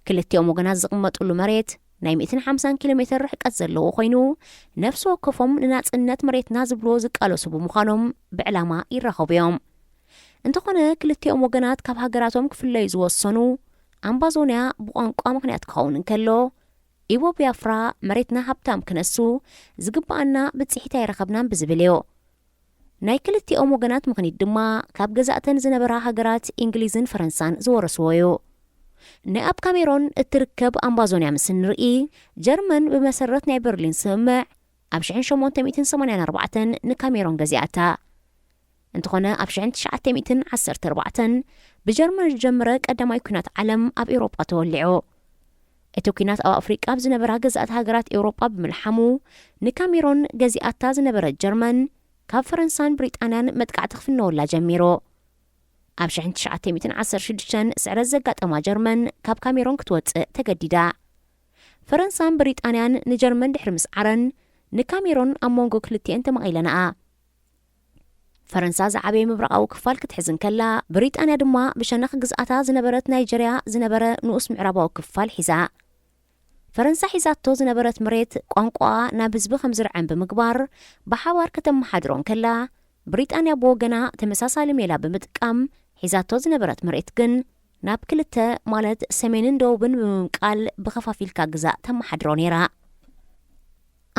ክልቲኦም ወገናት ዝቕመጥሉ መሬት ናይ ሚእትን ሓምሳን ኪሎ ሜተር ርሕቀት ዘለዎ ኮይኑ፣ ነፍሲ ወከፎም ንናጽነት መሬትና ዝብልዎ ዝቃለሱ ብምዃኖም ብዕላማ ይራኸቡ እዮም። እንተኾነ፣ ክልቲኦም ወገናት ካብ ሃገራቶም ክፍለዩ ዝወሰኑ፣ ኣምባዞንያ ብቋንቋ ምኽንያት ክኸውን እንከሎ፣ ኢቦ ቢያፍራ መሬትና ሃብታም ክነሱ፣ ዝግብኣና ብጽሒት ኣይረኸብናን ብዝብል እዩ። ናይ ክልቲኦም ወገናት ምኽኒት ድማ ካብ ገዛእተን ዝነበራ ሃገራት እንግሊዝን ፈረንሳን ዝወረስዎ እዩ። ንኣብ ካሜሮን እትርከብ ኣምባዞንያ ምስ እንርኢ፣ ጀርመን ብመሰረት ናይ በርሊን ስምምዕ ኣብ ሽሕን ሸሞንተ ሚእትን ሰማንያን ኣርባዕተን ንካሜሮን ገዚኣታ። እንተኾነ፣ ኣብ ሽሕን ትሽዓተ ሚእትን ዓሰርተ ኣርባዕተን ብጀርመን ዝጀመረ ቀዳማይ ኲናት ዓለም ኣብ ኤውሮጳ ተወሊዑ። እቲ ኲናት ኣብ ኣፍሪቃ ኣብ ዝነበራ ገዛእቲ ሃገራት ኤውሮጳ ብምልሓሙ፣ ንካሜሮን ገዚኣታ ዝነበረት ጀርመን ካብ ፈረንሳን ብሪጣንያን መጥቃዕቲ ክፍነወላ ጀሚሩ። ኣብ ሽሕን ትሽዓተ ሚእትን ዓሰርተ ሽዱሽተን ስዕረት ዘጋጠማ ጀርመን ካብ ካሜሮን ክትወጽእ ተገዲዳ። ፈረንሳን ብሪጣንያን ንጀርመን ድሕሪ ምስዓረን፣ ንካሜሮን ኣብ መንጎ ክልቲኤን ተመቒለንኣ። ፈረንሳ ዝዓበየ ምብራቓዊ ክፋል ክትሕዝ እንከላ፣ ብሪጣንያ ድማ ብሸነኽ ግዝኣታ ዝነበረት ናይጀርያ ዝነበረ ንኡስ ምዕራባዊ ክፋል ሒዛ። ፈረንሳ ሒዛቶ ዝነበረት መሬት ቋንቋኣ ናብ ህዝቢ ከም ዝርዐን ብምግባር ብሓባር ከተመሓድሮ እንከላ፣ ብሪጣንያ ብወገና ተመሳሳሊ ሜላ ብምጥቃም ሒዛቶ ዝነበረት መሬት ግን ናብ ክልተ፣ ማለት ሰሜንን ደቡብን ብምምቃል ብኸፋፊልካ ግዛእ ተመሓድሮ ነይራ።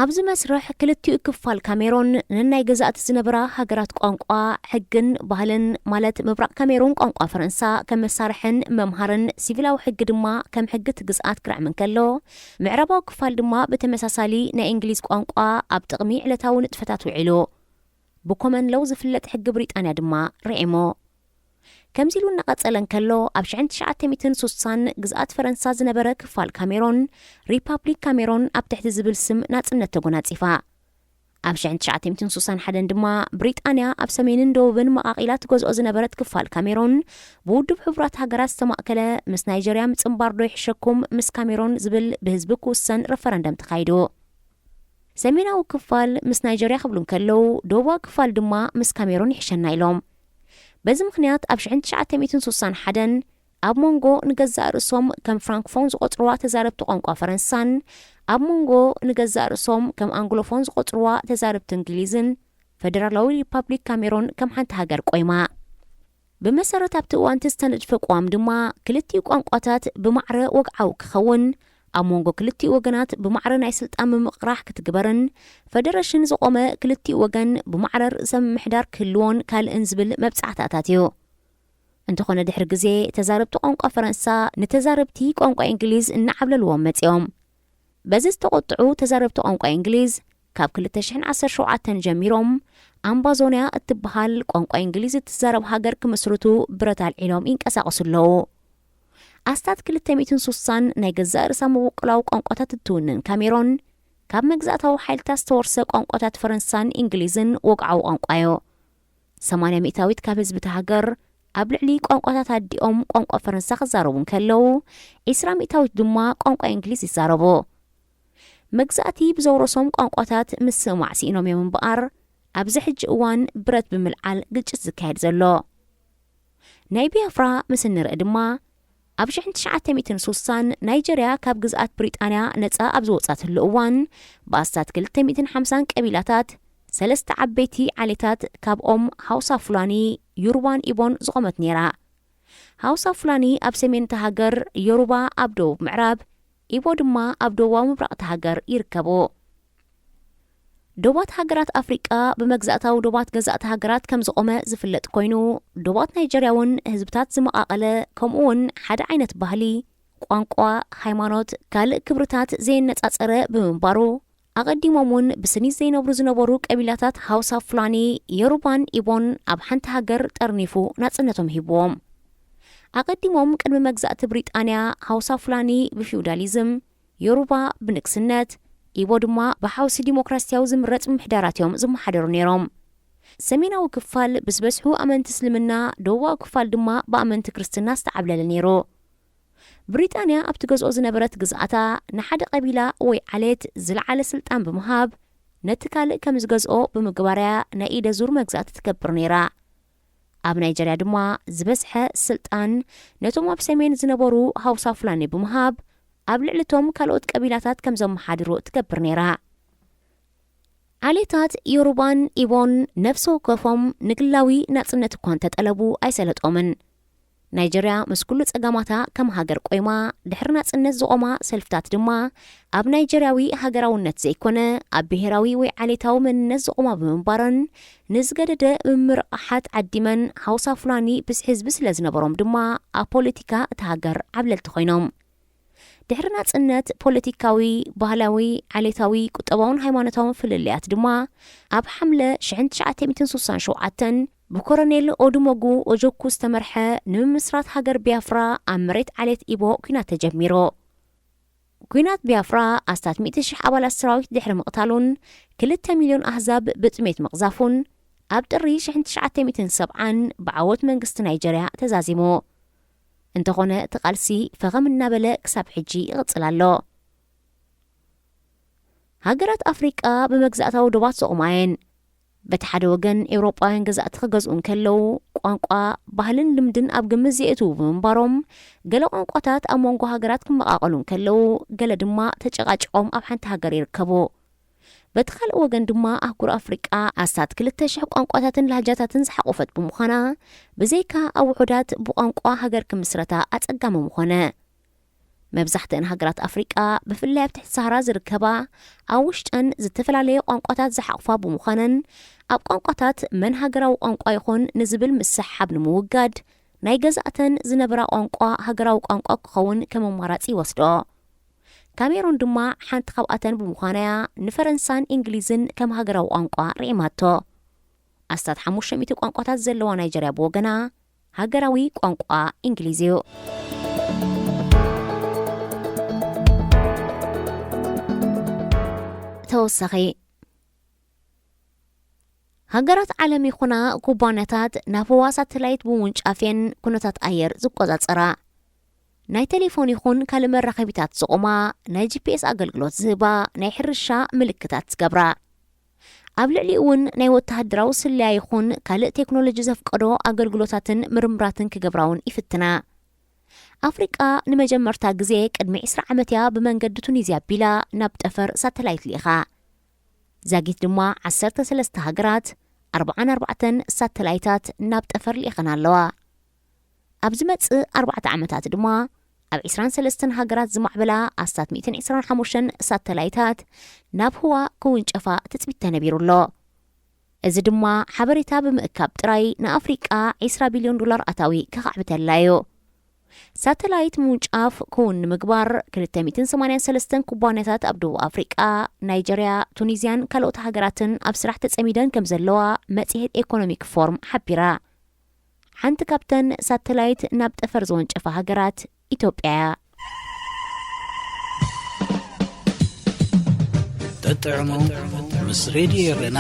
ኣብዚ መስርሕ ክልቲኡ ክፋል ካሜሮን ነናይ ገዛእቲ ዝነበራ ሃገራት ቋንቋ፣ ሕግን ባህልን፣ ማለት ምብራቕ ካሜሩን ቋንቋ ፈረንሳ ከም መሳርሕን መምሃርን፣ ሲቪላዊ ሕጊ ድማ ከም ሕጊ እቲ ግዝኣት ክርዕም እንከሎ፣ ምዕራባዊ ክፋል ድማ ብተመሳሳሊ ናይ እንግሊዝ ቋንቋ ኣብ ጥቕሚ ዕለታዊ ንጥፈታት ውዒሉ። ብኮመን ሎው ዝፍለጥ ሕጊ ብሪጣንያ ድማ ርዒሙ። ከምዚ ኢሉ እናቐጸለ እንከሎ፣ ኣብ ሽሕን ትሽዓተ ሚእትን ሱሳን ግዝኣት ፈረንሳ ዝነበረ ክፋል ካሜሮን፣ ሪፓብሊክ ካሜሮን ኣብ ትሕቲ ዝብል ስም ናጽነት ተጎናጺፋ። ኣብ ሽሕን ትሽዓተ ሚእትን ሱሳን ሓደን ድማ ብሪጣንያ ኣብ ሰሜንን ደቡብን መቓቒላ ትገዝኦ ዝነበረት ክፋል ካሜሮን፣ ብውድብ ሕቡራት ሃገራት ዝተማእከለ ምስ ናይጀርያ ምጽንባር ዶ ይሕሸኩም ምስ ካሜሮን ዝብል ብህዝቢ ክውሰን ረፈረንደም ተኻይዱ። ሰሜናዊ ክፋል ምስ ናይጀርያ ክብሉ እንከለዉ፣ ደቡባዊ ክፋል ድማ ምስ ካሜሩን ይሕሸና ኢሎም። በዚ ምኽንያት ኣብ ሽሕን ትሽዓተ ሚእትን ሱሳን ሓደን ኣብ መንጎ ንገዛእ ርእሶም ከም ፍራንክፎን ዝቖጽርዋ ተዛረብቲ ቋንቋ ፈረንሳን ኣብ መንጎ ንገዛእ ርእሶም ከም ኣንግሎፎን ዝቖጽርዋ ተዛረብቲ እንግሊዝን፣ ፈደራላዊ ሪፓብሊክ ካሜሩን ከም ሓንቲ ሃገር ቆይማ። ብመሰረት ኣብቲ እዋን እቲ ዝተነድፈ ቅዋም ድማ፣ ክልቲኡ ቋንቋታት ብማዕረ ወግዓዊ ክኸውን፣ ኣብ መንጎ ክልቲኡ ወገናት ብማዕረ ናይ ስልጣን ምምቕራሕ ክትግበርን ፈደረሽን ዝቖመ ክልቲኡ ወገን ብማዕረ ርእሰ ምምሕዳር ክህልዎን ካልእን ዝብል መብጻዕታታት እዩ። እንተኾነ ድሕሪ ግዜ ተዛረብቲ ቋንቋ ፈረንሳ ንተዛረብቲ ቋንቋ እንግሊዝ እናዓብለልዎም መጺኦም። በዚ ዝተቖጥዑ ተዛረብቲ ቋንቋ እንግሊዝ ካብ ክልተ ሽሕን ዓሰርተ ሸውዓተን ጀሚሮም ኣምባዞንያ እትበሃል ቋንቋ እንግሊዝ እትዛረብ ሃገር ክምስርቱ ብረት ኣልዒሎም ይንቀሳቐሱ ኣለዉ። ኣስታት ክልተ ሚእትን ሱሳን ናይ ገዛእ ርእሳ መበቆላዊ ቋንቋታት እትውንን ካሜሮን ካብ መግዛእታዊ ሓይልታት ዝተወርሰ ቋንቋታት ፈረንሳን እንግሊዝን ወግዓዊ ቋንቋዮ። ሰማንያ ሚእታዊት ካብ ህዝቢ እታ ሃገር ኣብ ልዕሊ ቋንቋታት ኣዲኦም ቋንቋ ፈረንሳ ክዛረቡ እንከለዉ፣ ዒስራ ሚእታዊት ድማ ቋንቋ እንግሊዝ ይዛረቡ። መግዛእቲ ብዘውረሶም ቋንቋታት ምስምማዕ ስኢኖም እዮም እምበኣር፣ ኣብዚ ሕጂ እዋን ብረት ብምልዓል ግጭት ዝካየድ ዘሎ። ናይ ቢያፍራ ምስ እንርኢ ድማ፣ ኣብ ሽሕን ትሽዓተ ሚእትን ሱሳን ናይጀርያ ካብ ግዝኣት ብሪጣንያ ነጻ ኣብ ዝወጻትሉ እዋን፣ ብኣስታት ክልተ ሚእትን ሓምሳን ቀቢላታት ሰለስተ ዓበይቲ ዓሌታት ካብኦም ሃውሳ ፉላኒ፣ ዩሩባን ኢቦን ዝቖመት ነይራ። ሃውሳ ፉላኒ ኣብ ሰሜን እታ ሃገር፣ ዮሩባ ኣብ ደቡብ ምዕራብ፣ ኢቦ ድማ ኣብ ደቡባዊ ምብራቕ እታ ሃገር ይርከቡ። ዶባት ሃገራት ኣፍሪቃ ብመግዛእታዊ ዶባት ገዛእቲ ሃገራት ከም ዝቖመ ዝፍለጥ ኮይኑ፣ ዶባት ናይጀርያ እውን ህዝብታት ዝመቓቐለ፣ ከምኡ እውን ሓደ ዓይነት ባህሊ፣ ቋንቋ፣ ሃይማኖት፣ ካልእ ክብርታት ዘየነጻጸረ ብምንባሩ፣ ኣቐዲሞም እውን ብስኒት ዘይነብሩ ዝነበሩ ቀቢላታት ሃውሳ ፉላኒ፣ ዮሩባን ኢቦን ኣብ ሓንቲ ሃገር ጠርኒፉ ናጽነቶም ሂብዎም። ኣቐዲሞም ቅድሚ መግዛእቲ ብሪጣንያ ሃውሳ ፉላኒ ብፊውዳሊዝም፣ ዮሩባ ብንግስነት፣ ኢቦ ድማ ብሓውሲ ዲሞክራሲያዊ ዝምረጽ ምምሕዳራት እዮም ዝመሓደሩ ነይሮም። ሰሜናዊ ክፋል ብዝበዝሑ ኣመንቲ እስልምና፣ ደቡባዊ ክፋል ድማ ብኣመንቲ ክርስትና ዝተዓብለለ ነይሩ። ብሪጣንያ ኣብ ትገዝኦ ዝነበረት ግዝኣታ ንሓደ ቀቢላ ወይ ዓሌት ዝለዓለ ስልጣን ብምሃብ ነቲ ካልእ ከም ዝገዝኦ ብምግባርያ ናይ ኢደ ዙር መግዛእቲ ትገብር ነይራ። ኣብ ናይጀርያ ድማ ዝበዝሐ ስልጣን ነቶም ኣብ ሰሜን ዝነበሩ ሃውሳ ፉላኒ ብምሃብ ኣብ ልዕሊቶም ካልኦት ቀቢላታት ከም ዘመሓድሩ ትገብር ነይራ። ዓሌታት ዮሩባን ኢቦን ነፍሲ ወከፎም ንግላዊ ናጽነት እኳ እንተጠለቡ ኣይሰለጦምን። ናይጀርያ ምስ ኩሉ ጸገማታ ከም ሃገር ቆይማ ድሕሪ ናጽነት ዝቖማ ሰልፍታት ድማ ኣብ ናይጀርያዊ ሃገራውነት ዘይኮነ ኣብ ብሄራዊ ወይ ዓሌታዊ መንነት ዝቖማ ብምንባረን ንዝገደደ ምምርቓሓት ዓዲመን ሃውሳ ፉላኒ ብዝሒ ህዝቢ ስለ ዝነበሮም ድማ ኣብ ፖለቲካ እታ ሃገር ዓብለልቲ ኮይኖም። ድሕሪ ናጽነት ፖለቲካዊ፣ ባህላዊ፣ ዓሌታዊ፣ ቁጠባውን ሃይማኖታውን ፍልልያት ድማ ኣብ ሓምለ ሽሕን ትሽዓተ ሚእትን ሱሳን ሸውዓተን ብኮረኔል ኦዱሞጉ ኦጆኩ ዝተመርሐ ንምምስራት ሃገር ቢያፍራ ኣብ መሬት ዓሌት ኢቦ ኲናት ተጀሚሩ። ኲናት ቢያፍራ ኣስታት ሚእቲ ሽሕ ኣባላት ሰራዊት ድሕሪ ምቕታሉን ክልተ ሚልዮን ኣህዛብ ብጥሜት ምቕዛፉን ኣብ ጥሪ ሽሕን ትሽዓተ ሚእትን ሰብዓን ብዓወት መንግስቲ ናይጀርያ ተዛዚሙ። እንተኾነ እቲ ቃልሲ ፈኸም እናበለ ክሳብ ሕጂ ይቕጽል ኣሎ። ሃገራት ኣፍሪቃ ብመግዛእታዊ ዶባት ዝቖማ እየን። በቲ ሓደ ወገን ኤውሮጳውያን ገዛእቲ ክገዝኡ እንከለዉ ቋንቋ፣ ባህልን ልምድን ኣብ ግምት ዘየእትዉ ብምንባሮም ገለ ቋንቋታት ኣብ መንጎ ሃገራት ክመቓቐሉ እንከለዉ ገለ ድማ ተጨቓጭቖም ኣብ ሓንቲ ሃገር ይርከቡ። በቲ ካልእ ወገን ድማ ኣህጉር ኣፍሪቃ ኣስታት ክልተ ሽሕ ቋንቋታትን ላህጃታትን ዝሓቖፈት ብምዃና ብዘይካ ኣብ ውሑዳት ብቋንቋ ሃገር ክምስረታ ኣጸጋሚ ምኾነ። መብዛሕትአን ሃገራት ኣፍሪቃ ብፍላይ ኣብ ትሕቲ ሰሃራ ዝርከባ ኣብ ውሽጠን ዝተፈላለየ ቋንቋታት ዝሓቑፋ ብምዃነን ኣብ ቋንቋታት መን ሃገራዊ ቋንቋ ይኹን ንዝብል ምስሕሓብ ንምውጋድ ናይ ገዛእተን ዝነበራ ቋንቋ ሃገራዊ ቋንቋ ክኸውን ከም ኣማራጺ ይወስዶ። ካሜሮን ድማ ሓንቲ ካብኣተን ብምዃናያ ንፈረንሳን እንግሊዝን ከም ሃገራዊ ቋንቋ ርዒማቶ። ኣስታት ሓሙሽተ ሚእቲ ቋንቋታት ዘለዋ ናይጀርያ ብወገና ሃገራዊ ቋንቋ እንግሊዝ እዩ። ተወሳኺ ሃገራት ዓለም ይኹና ኩባንያታት ናብ ህዋ ሳተላይት ብምውንጫፍ እየን ኩነታት ኣየር ዝቆጻጸራ። ናይ ቴሌፎን ይኹን ካልእ መራኸቢታት ዝቑማ፣ ናይ ጂ ፒ ኤስ ኣገልግሎት ዝህባ፣ ናይ ሕርሻ ምልክታት ዝገብራ። ኣብ ልዕሊኡ እውን ናይ ወተሃደራዊ ስለያ ይኹን ካልእ ቴክኖሎጂ ዘፍቀዶ ኣገልግሎታትን ምርምራትን ክገብራ እውን ይፍትና። ኣፍሪቃ ንመጀመርታ ግዜ ቅድሚ ዕስራ ዓመት እያ ብመንገዲ ቱኒዝያ ኣቢላ ናብ ጠፈር ሳተላይት ልኢኻ። ዛጊት ድማ ዓሰርተ ሰለስተ ሃገራት ኣርብዓን ኣርባዕተን ሳተላይታት ናብ ጠፈር ልኢኸን ኣለዋ። ኣብ ዝመጽእ ኣርባዕተ ዓመታት ድማ ኣብ ዕስራን ሰለስተን ሃገራት ዝማዕበላ ኣስታት ሚእትን ዕስራን ሓሙሽተን ሳተላይታት ናብ ህዋ ክውንጨፋ ትጽቢት ተነቢሩ ኣሎ። እዚ ድማ ሓበሬታ ብምእካብ ጥራይ ንኣፍሪቃ ዕስራ ቢልዮን ዶላር ኣታዊ ከኻዕብተላ እዩ። ሳተላይት ምውንጫፍ ክውን ንምግባር ክልተ ሚእትን ሰማንያን ሰለስተን ኩባንያታት ኣብ ደቡብ ኣፍሪቃ፣ ናይጀርያ፣ ቱኒዝያን ካልኦት ሃገራትን ኣብ ስራሕ ተጸሚደን ከም ዘለዋ መጽሔት ኤኮኖሚክ ፎርም ሓቢራ። ሓንቲ ካብተን ሳተላይት ናብ ጠፈር ዝወንጨፋ ሃገራት ኢትዮጵያ እያ። ጠጥዕሙ ምስ ሬድዮ ኤረና።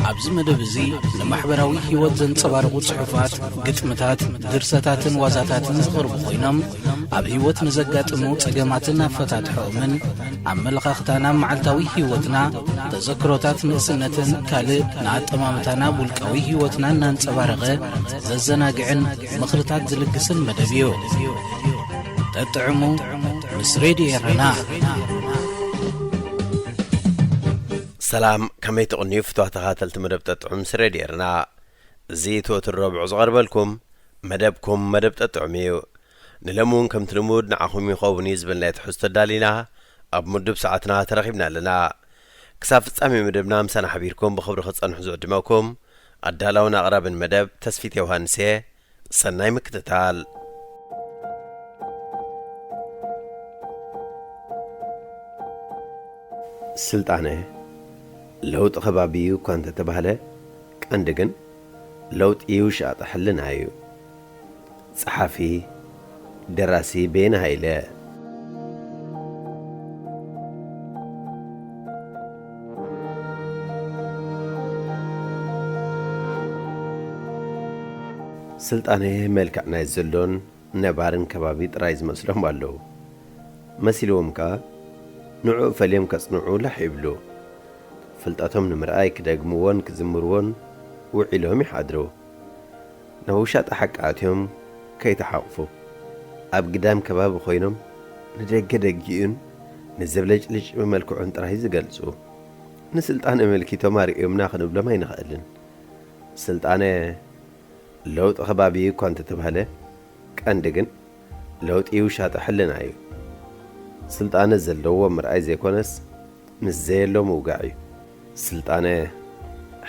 ኣብዚ መደብ እዚ ንማሕበራዊ ህይወት ዘንጸባርቑ ጽሑፋት፣ ግጥምታት፣ ድርሰታትን ዋዛታትን ዝቐርቡ ኮይኖም፣ ኣብ ህይወት ንዘጋጥሙ ጸገማትን ኣፈታትሖኦምን፣ ኣመለኻኽታና፣ መዓልታዊ ህይወትና፣ ተዘክሮታት ንእስነትን ካልእ ንኣጠማምታና ውልቃዊ ህይወትና እናንጸባረቐ ዘዘናግዕን ምኽርታት ዝልግስን መደብ እዩ። ጠጥዕሙ ምስ ሬድዮ ኤረና። ሰላም፣ ከመይ ትቕንዩ ፍትዋ ተኻተልቲ መደብ ጠጥዑ ምስ ሬድዮ ኤረና? እዚ ትወትር ረብዑ ዝቐርበልኩም መደብኩም መደብ ጠጥዑም እዩ። ንለሚ እውን ከምቲ ልሙድ ንዓኹም ይኸውን እዩ ዝበልናዮ ትሕዝቶ ኣዳሊና ኣብ ምዱብ ሰዓትና ተረኺብና ኣለና። ክሳብ ፍጻሜ መደብና ምሳና ሓቢርኩም ብኽብሪ ክጸንሑ ዝዕድመኩም ኣዳላውን ኣቕራብን መደብ ተስፊት ዮሃንስ እየ። ሰናይ ምክትታል። ስልጣነ ለውጢ ከባቢ እዩ እኳ እንተተባህለ፣ ቀንዲ ግን ለውጢ ውሻጠ ሕልና እዩ። ጸሓፊ ደራሲ በየነ ሃይለ። ስልጣነ መልክዕ ናይ ዘሎን ነባርን ከባቢ ጥራይ ዝመስሎም ኣለዉ። መሲልዎም ከኣ ንዕኡ ፈልዮም ከጽንዑ ላሕ ይብሉ። ፍልጠቶም ንምርኣይ ክደግምዎን ክዝምርዎን ውዒሎም ይሓድሩ። ናብ ውሻጠ ሓቂ ኣትዮም ከይተሓቑፉ ኣብ ግዳም ከባቢ ኮይኖም ንደገ ደጊኡን ንዘብለጭልጭ ብመልክዑን ጥራይ ዝገልጹ። ንስልጣነ ኣመልኪቶም ኣርእዮምና ክንብሎም ኣይንኽእልን። ስልጣነ ለውጢ ከባቢ እኳ እንተተባህለ ቀንዲ ግን ለውጢ ውሻጠ ሕልና እዩ። ስልጣነ ዘለዎ ምርኣይ ዘይኮነስ ምስ ዘየሎ ምውጋዕ እዩ። ስልጣነ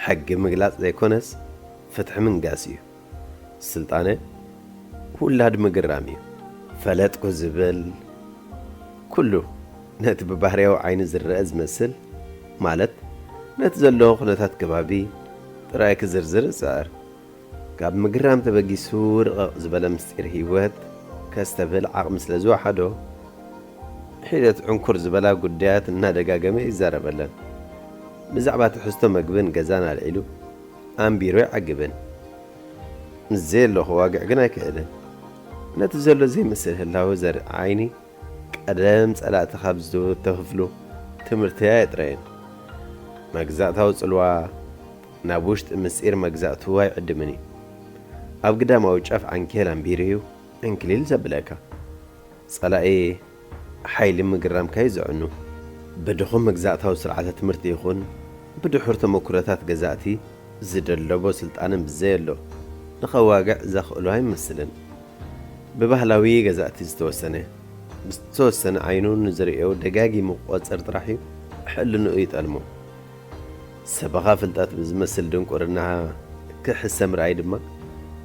ሕጊ ምግላጽ ዘይኮነስ ፍትሒ ምንጋስ እዩ። ስልጣነ ውላድ ምግራም እዩ። ፈለጥኩ ዝብል ኩሉ ነቲ ብባህርያዊ ዓይኒ ዝረአ ዝመስል ማለት ነቲ ዘለዎ ኩነታት ከባቢ ጥራይ ክዝርዝር እጽዕር። ካብ ምግራም ተበጊሱ ርቕቕ ዝበለ ምስጢር ህይወት ከስተብህል ዓቕሚ ስለ ዝወሓዶ ሒደት ዕንኩር ዝበላ ጉዳያት እናደጋገመ ይዛረበለን። ብዛዕባ ትሕዝቶ መግብን ገዛን ኣልዒሉ ኣንቢሩ ኣይዓግብን። ምስ ዘየሎ ከዋግዕ ግን ኣይክእልን። ነቲ ዘሎ ዘይመስል ህላወ ዘርኢ ዓይኒ ቀደም ጸላእቲ ካብ ዝተፍሉ ትምህርቲ ኣየጥረየን። መግዛእታዊ ጽልዋ ናብ ውሽጢ ምስጢር መግዛእቱ ኣይዕድምን እዩ። ኣብ ግዳማዊ ጫፍ ዓንኬል ኣንቢሩ እዩ ዕንክሊል ዘብለካ። ጸላኢ ሓይሊ ምግራምካ እዩ ዘዕኑ። ብድኹም መግዛእታዊ ስርዓተ ትምህርቲ ይኹን ብድሑር ተመኩሮታት ገዛእቲ ዝደለቦ ስልጣነ ምስ ዘየሎ ንኸዋግዕ ዘኽእሎ ኣይመስልን። ብባህላዊ ገዛእቲ ዝተወሰነ ብዝተወሰነ ዓይኑ ንዝርእዮ ደጋጊሙ ክቖጽር ጥራሕ እዩ ሕልንኡ ይጠልሞ። ሰበኻ ፍልጠት ብዝመስል ድንቁርና ክሕሰ ምርኣይ ድማ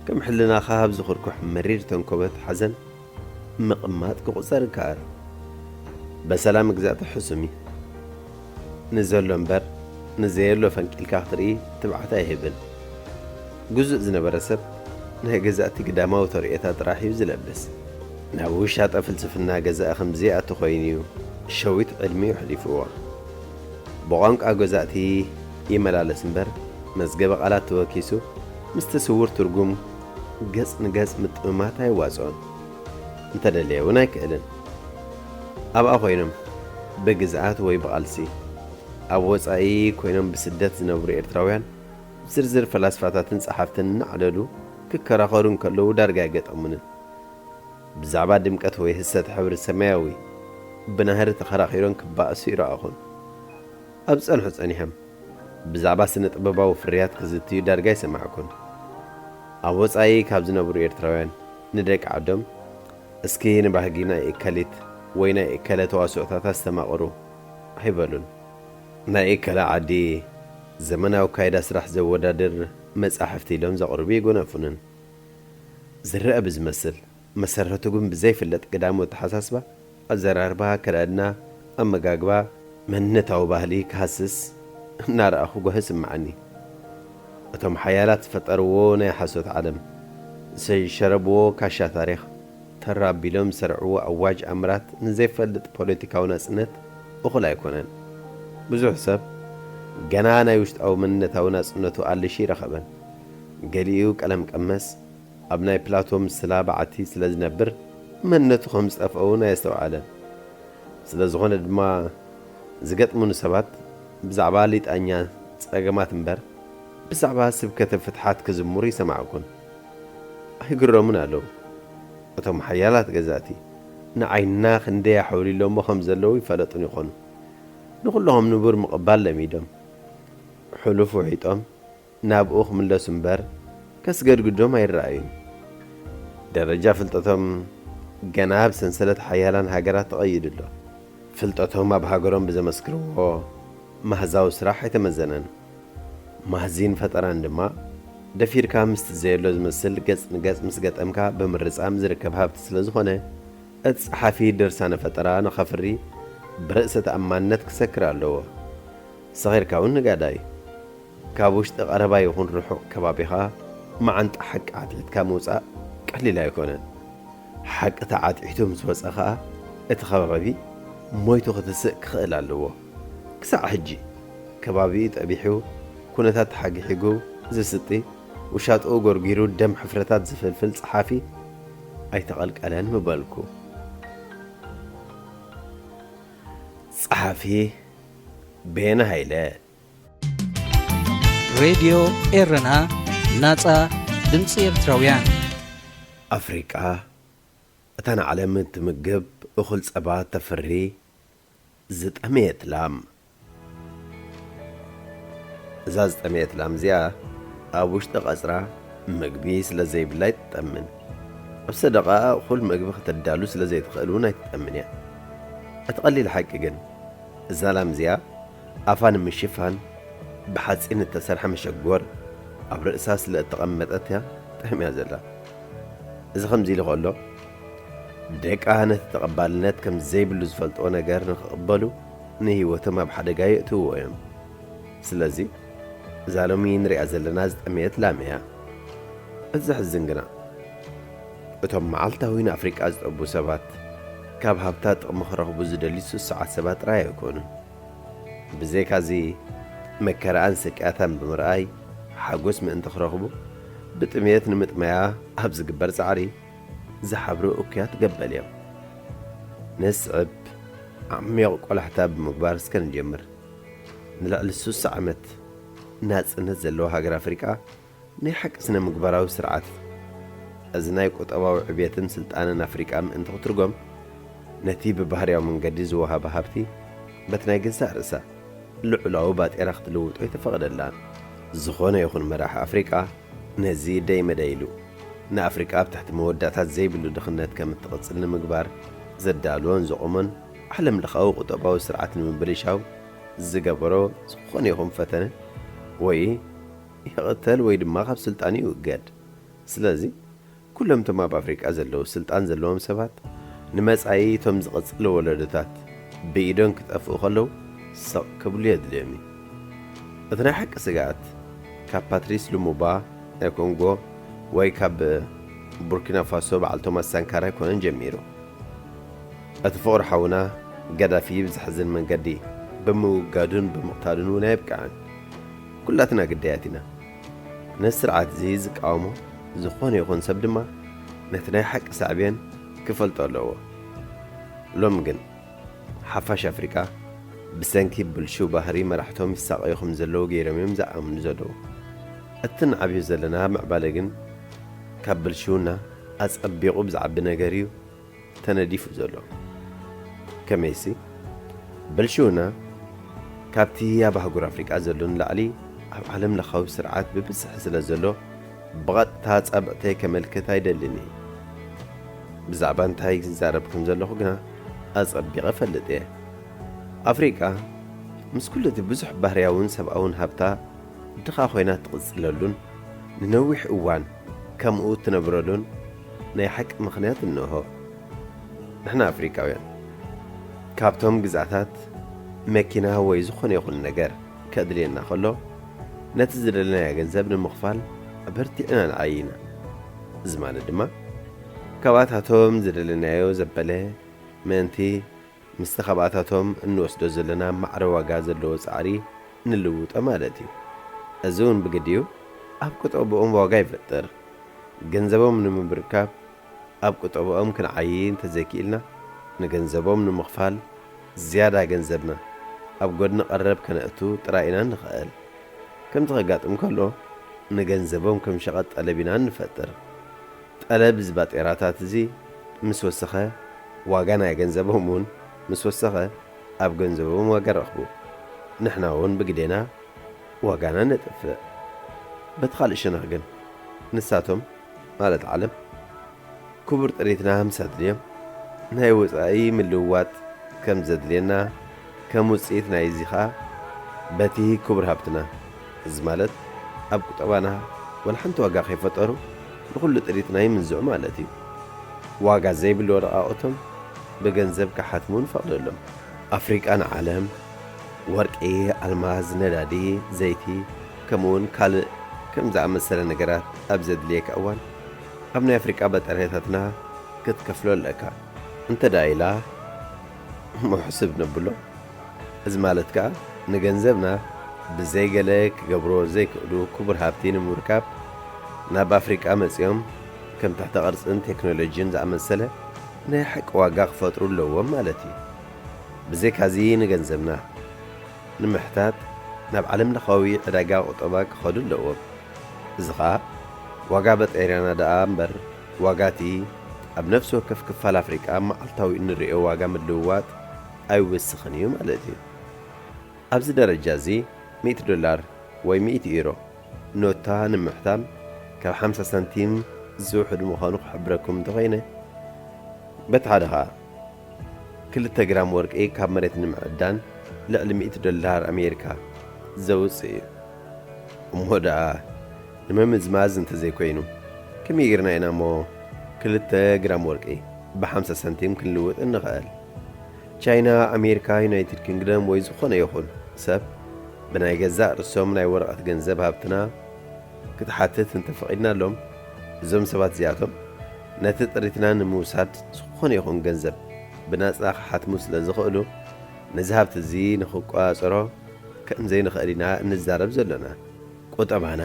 ከም ሕልናኻ ኣብ ዝኹርኩሕ መሪር ተንኮበት ሓዘን ምቕማጥ ክቑጸር ይከኣል። በሰላ ምግዛእቲ ሕሱም እዩ። ንዘሎ እምበር ንዘየሎ ፈንቂልካ ክትርኢ ትብዓት ኣይህብን። ግዙእ ዝነበረ ሰብ ናይ ገዛእቲ ግዳማዊ ተርእዮታት ጥራሕ እዩ ዝለብስ። ናብ ውሻጠ ፍልስፍና ገዛኢ ከም ዘይኣቱ ኮይኑ እዩ ሸዊት ዕድሚኡ ኣሕሊፍዎ። ብቋንቋ ገዛእቲ ይመላለስ እምበር መዝገበ ቃላት ተወኪሱ ምስቲ ስዉር ትርጉም ገጽ ንገጽ ምጥምማት ኣየዋጽኦን። እንተደለየ እውን ኣይክእልን። ኣብኣ ኮይኖም ብግዝኣት ወይ ብቓልሲ ኣብ ወጻኢ ኮይኖም ብስደት ዝነብሩ ኤርትራውያን ዝርዝር ፈላስፋታትን ጸሓፍትን እናዕደዱ ክከራኸሩ እንከለዉ ዳርጋ ኣይገጠሙንን። ብዛዕባ ድምቀት ወይ ህሰት ሕብሪ ሰማያዊ ብናህሪ ተኸራኺሮም ክባእሱ ይረኣኹን። ኣብ ዝጸንሑ ጸኒሖም ብዛዕባ ስነ ጥበባዊ ፍርያት ክዝትዩ ዳርጋ ኣይሰማዕኩን። ኣብ ወጻኢ ካብ ዝነብሩ ኤርትራውያን ንደቂ ዓዶም እስኪ ንባህጊ ናይ እከሊት ወይ ናይ እከለ ተዋስኦታት ኣስተማቕሩ ኣይበሉን። ናይ እከለ ዓዲ ዘመናዊ ካይዳ ስራሕ ዘወዳድር መጻሕፍቲ ኢሎም ዘቕርቡ ይጎነፉንን። ዝረአ ብዝመስል፣ መሰረቱ ግን ብዘይፍለጥ ግዳሙ ኣተሓሳስባ፣ ኣዘራርባ፣ ኣከዳድና፣ ኣመጋግባ፣ መንነታዊ ባህሊ ክሃስስ እናረኣኹ ጓሂ ይስምዓኒ። እቶም ሓያላት ዝፈጠርዎ ናይ ሓሶት ዓለም፣ ዝሸረብዎ ካሻ ታሪኽ፣ ተራ ኣቢሎም ዝሰርዕዎ ኣዋጅ ኣምራት ንዘይፈልጥ ፖለቲካዊ ናጽነት እኹል ኣይኮነን። ብዙሕ ሰብ ገና ናይ ውሽጣዊ መንነታዊ ናጽነቱ ኣልሽ ይረኸበን። ገሊኡ ቀለም ቀመስ ኣብ ናይ ፕላቶ ምስላ በዓቲ ስለ ዝነብር መንነቱ ከም ዝጠፍኦ እውን ኣየስተውዓለን። ስለ ዝኾነ ድማ ዝገጥሙኒ ሰባት ብዛዕባ ሊጣኛ ጸገማት እምበር ብዛዕባ ስብከተ ፍትሓት ክዝምሩ ይሰማዕኩን ኣይግረሙን ኣለዉ። እቶም ሓያላት ገዛእቲ ንዓይና ክንደይ ኣሐውሊሎሞ ከም ዘለዉ ይፈለጡን ይኾኑ። ንኹሎም ንቡር ምቕባል ለሚዶም፣ ሕሉፍ ውሒጦም ናብኡ ክምለሱ እምበር ከስገድግዶም ኣይረኣዩን። ደረጃ ፍልጠቶም ገና ኣብ ሰንሰለት ሓያላን ሃገራት ተቐይዱ ኣሎ። ፍልጠቶም ኣብ ሃገሮም ብዘመስክርዎ ማህዛዊ ስራሕ ኣይተመዘነን። ማህዚን ፈጠራን ድማ ደፊርካ ምስቲ ዘየሎ ዝመስል ገጽ ንገጽ ምስ ገጠምካ ብምርጻም ዝርከብ ሃብቲ ስለ ዝኾነ፣ እቲ ጸሓፊ ድርሳነ ፈጠራ ንኸፍሪ ብርእሰ ተኣማንነት ክሰክር ኣለዎ። ሰኺርካ እውን ንጋዳይ። ካብ ውሽጢ ቀረባ ይኹን ርሑቕ ከባቢኻ መዓንጣ ሓቂ ዓትዒትካ ምውጻእ ቀሊል ኣይኮነን። ሓቂ ተዓትዒቱ ምስ ወጸ ኸኣ እቲ ከባቢ ሞይቱ ክትስእ ክኽእል ኣለዎ። ክሳዕ ሕጂ ከባቢኡ ጠቢሑ፣ ኩነታት ተሓግሒጉ ዝስጢ፣ ውሻጥኡ ጎርጒሩ ደም ሕፍረታት ዝፍልፍል ጸሓፊ ኣይተቐልቀለን ምበልኩ። ጸሓፊ በየነ ሃይለ። ሬድዮ ኤረና፣ ናጻ ድምጺ ኤርትራውያን። ኣፍሪቃ፣ እታ ንዓለም እትምግብ እኹል ጸባ ተፍሪ ዝጠመየት ላም። እዛ ዝጠመየት ላም እዚኣ ኣብ ውሽጢ ቀጽራ ምግቢ ስለ ዘይብላ ኣይትጠምን። ኣብ ሰደቓ እኹል ምግቢ ከተዳሉ ስለ ዘይትኽእል እውን ኣይትጠምን እያ። እቲ ቀሊል ሓቂ ግን፣ እዛ ላም እዚኣ ኣፋ ንምሽፋን ብሓጺን እተሰርሐ መሸጎር ኣብ ርእሳ ስለ እተቐመጠት እያ ጠምያ ዘላ። እዚ ከምዚ ኢሉ ከሎ፣ ደቃ ነቲ ተቐባልነት ከም ዘይብሉ ዝፈልጥዎ ነገር ንኽቕበሉ ንህይወቶም ኣብ ሓደጋ የእትውዎ እዮም። ስለዚ፣ እዛ ሎሚ ንሪኣ ዘለና ዝጠመየት ላም እያ። እቲ ዘሕዝን ግና፣ እቶም መዓልታዊ ንኣፍሪቃ ዝጠቡ ሰባት፣ ካብ ሃብታ ጥቕሚ ክረኽቡ ዝደልዩ ስሱዓት ሰባት ጥራይ ኣይኮኑን። ብዘይካዚ፣ መከራኣን ስቅያታን ብምርኣይ ሓጎስ ምእንቲ ክረኽቡ፣ ብጥምየት ንምጥማያ ኣብ ዝግበር ጻዕሪ ዝሓብሩ እኩያት ገበል እዮም። ነስዕብ፣ ዓሚቕ ቆላሕታ ብምግባር እስከ ንጀምር። ንልዕሊ ስሳ ዓመት ናጽነት ዘለዋ ሃገር ኣፍሪቃ ናይ ሓቂ ስነ ምግባራዊ ስርዓት፣ እዚ ናይ ቁጠባዊ ዕብየትን ስልጣነን ኣፍሪቃ ምእንቲ ክትርጎም፣ ነቲ ብባህርያዊ መንገዲ ዝወሃባ ሃብቲ በቲ ናይ ገዛእ ርእሳ ልዑላዊ ባጤራ ክትልውጦ ኣይተፈቕደላን። ዝኾነ ይኹን መራሒ ኣፍሪቃ ነዚ ደይ መደይ ኢሉ፣ ንኣፍሪቃ ኣብ ትሕቲ መወዳእታ ዘይብሉ ድኽነት ከም እትቕጽል ንምግባር ዘዳልዎን ዘቑሞን ዓለም ለኻዊ ቁጠባዊ ስርዓት ንምብልሻው ዝገበሮ ዝኾነ ይኹን ፈተነ ወይ ይቕተል ወይ ድማ ካብ ስልጣኑ ይውገድ። ስለዚ፣ ኩሎም እቶም ኣብ ኣፍሪቃ ዘለዉ ስልጣን ዘለዎም ሰባት ንመጻኢ እቶም ዝቕጽል ወለዶታት ብኢዶም ክጠፍኡ ከለዉ ስቕ ክብሉ የድልዮም እዩ። እቲ ናይ ሓቂ ስግኣት ካብ ፓትሪስ ሉሙባ ናይ ኮንጎ ወይ ካብ ቡርኪና ፋሶ በዓል ቶማስ ሳንካራ ኣይኮነን ጀሚሩ። እቲ ፍቕሪ ሓውና ጋዳፊ ብዘሕዝን መንገዲ ብምውጋዱን ብምቕታሉን እውን ኣየብቅዐን። ኩላትና ግዳያት ኢና። ነዚ ስርዓት እዚ ዝቃወሞ ዝኾነ ይኹን ሰብ ድማ ነቲ ናይ ሓቂ ሳዕቤን ክፈልጦ ኣለዎ። ሎሚ ግን ሓፋሽ ኣፍሪቃ ብሰንኪ ብልሹው ባህሪ መራሕቶም ይሳቐዩ ከም ዘለዉ ገይሮም እዮም ዝኣምኑ ዘለዉ። እቲ ንዓብዮ ዘለና ምዕባለ ግን ካብ ብልሽውና ኣጸቢቑ ብዝዓቢ ነገር እዩ ተነዲፉ ዘሎ። ከመይሲ፣ ብልሽውና ካብቲ ኣብ ኣህጉር ኣፍሪቃ ዘሎ ንላዕሊ ኣብ ዓለም ለኻዊ ስርዓት ብብዝሒ ስለ ዘሎ፣ ብቐጥታ ጻብዕተይ ከመልክት ኣይደልን እየ። ብዛዕባ እንታይ ክዛረብ ከም ዘለኹ ግና ኣጸቢቐ እፈልጥ እየ። ኣፍሪቃ ምስ ኩሉ እቲ ብዙሕ ባህርያውን ሰብኣውን ሃብታ ድኻ ኮይና እትቕጽለሉን ንነዊሕ እዋን ከምኡ እትነብረሉን ናይ ሓቂ ምኽንያት እንሆ። ንሕና ኣፍሪቃውያን ካብቶም ግዝኣታት መኪና ወይ ዝኾነ ይኹን ነገር ከድልየና ከሎ፣ ነቲ ዝደለናዮ ገንዘብ ንምኽፋል ኣበርቲዕና ንዓዪ ኢና። እዚ ማለት ድማ ካብኣታቶም ዝደለናዮ ዘበለ ምእንቲ ምስቲ ካብኣታቶም እንወስዶ ዘለና ማዕረ ዋጋ ዘለዎ ጻዕሪ ንልውጦ ማለት እዩ። እዚ እውን ብግዲኡ ኣብ ቁጠብኦም ዋጋ ይፈጥር። ገንዘቦም ንምምርካብ ኣብ ቁጠብኦም ክንዓዪ እንተዘይክኢልና፣ ንገንዘቦም ንምኽፋል ዝያዳ ገንዘብና ኣብ ጎድኒ ቀረብ ከነእቱ ጥራይ ኢና ንኽእል። ከምዚ ከጋጥም ከሎ፣ ንገንዘቦም ከም ሸቐጥ ጠለብ ኢና እንፈጥር። ጠለብ እዚ ባጤራታት እዚ ምስ ወሰኸ፣ ዋጋ ናይ ገንዘቦም እውን ምስ ወሰኸ፣ ኣብ ገንዘቦም ዋጋ ረኽቡ። ንሕና እውን ብግዴና ዋጋና ነጥፍእ። በቲ ካልእ ሸነኽ ግን፣ ንሳቶም፣ ማለት ዓለም፣ ክቡር ጥሪትና ምስ ኣድልዮም፣ ናይ ወጻኢ ምልውዋጥ ከም ዘድልየና፣ ከም ውጽኢት ናይዚ ኸኣ፣ በቲ ክቡር ሃብትና፣ እዚ ማለት ኣብ ቁጠባና ወላ ሓንቲ ዋጋ ከይፈጠሩ፣ ንኹሉ ጥሪትና ይምንዝዑ ማለት እዩ። ዋጋ ዘይብሉ ወረቓቕቶም ብገንዘብ ክሓትሙ ንፈቕደሎም። ኣፍሪቃ ንዓለም ወርቂ፣ ኣልማዝ፣ ነዳዲ፣ ዘይቲ፣ ከምኡውን ካልእ ከም ዝኣመሰለ ነገራት ኣብ ዘድልየካ እዋን፣ ኣብ ናይ ኣፍሪቃ ባጤራታትና ክትከፍሎ ኣለካ። እንተ ደኣ ኢላ፣ እሞ ሕስብ ነብሎ። እዚ ማለት ከኣ፣ ንገንዘብና ብዘይ ገለ ክገብርዎ ዘይክእሉ ክቡር ሃብቲ ንምርካብ፣ ናብ ኣፍሪቃ መጺኦም፣ ከም ትሕተ ቅርጽን ቴክኖሎጂን ዝኣመሰለ ናይ ሓቂ ዋጋ ክፈጥሩ ኣለዎም ማለት እዩ። ብዘይካዚ ንገንዘብና ንምሕታት ናብ ዓለም ለኻዊ ዕዳጋ ቁጠባ ክኸዱ ኣለዎም። እዚ ኸኣ ዋጋ ባጤራና ደኣ እምበር ዋጋ እቲ ኣብ ነፍሲ ወከፍ ክፋል ኣፍሪቃ መዓልታዊ እንርእዮ ዋጋ ምልውዋጥ ኣይውስኽን እዩ ማለት እዩ። ኣብዚ ደረጃ እዚ ሚእቲ ዶላር ወይ ሚእቲ ዩሮ ኖታ ንምሕታም ካብ ሓምሳ ሳንቲም ዝውሕድ ምዃኑ ክሕብረኩም እንተኾይነ፣ በቲ ሓደ ኸኣ ክልተ ግራም ወርቂ ካብ መሬት ንምዕዳን ልዕሊ ሚእቲ ዶላር ኣሜሪካ ዘውጽእ እዩ። እሞ ደኣ ንምምዝማዝ እንተዘይኮይኑ፣ ከመይ ጌርና ኢና እሞ ክልተ ግራም ወርቂ ብሓምሳ ሳንቲም ክንልውጥ እንኽእል? ቻይና፣ ኣሜሪካ፣ ዩናይትድ ኪንግደም ወይ ዝኾነ ይኹን ሰብ ብናይ ገዛእ ርእሶም ናይ ወረቐት ገንዘብ ሃብትና ክትሓትት እንተፈቒድናሎም፣ እዞም ሰባት እዚኣቶም ነቲ ጥሪትና ንምውሳድ ዝኾነ ይኹን ገንዘብ ብናጻ ክሓትሙ ስለ ዝኽእሉ፣ ነዚ ሃብቲ እዚ ንኽቆጻጸሮ ከም ዘይንኽእል ኢና እንዛረብ ዘሎና። ቁጠባና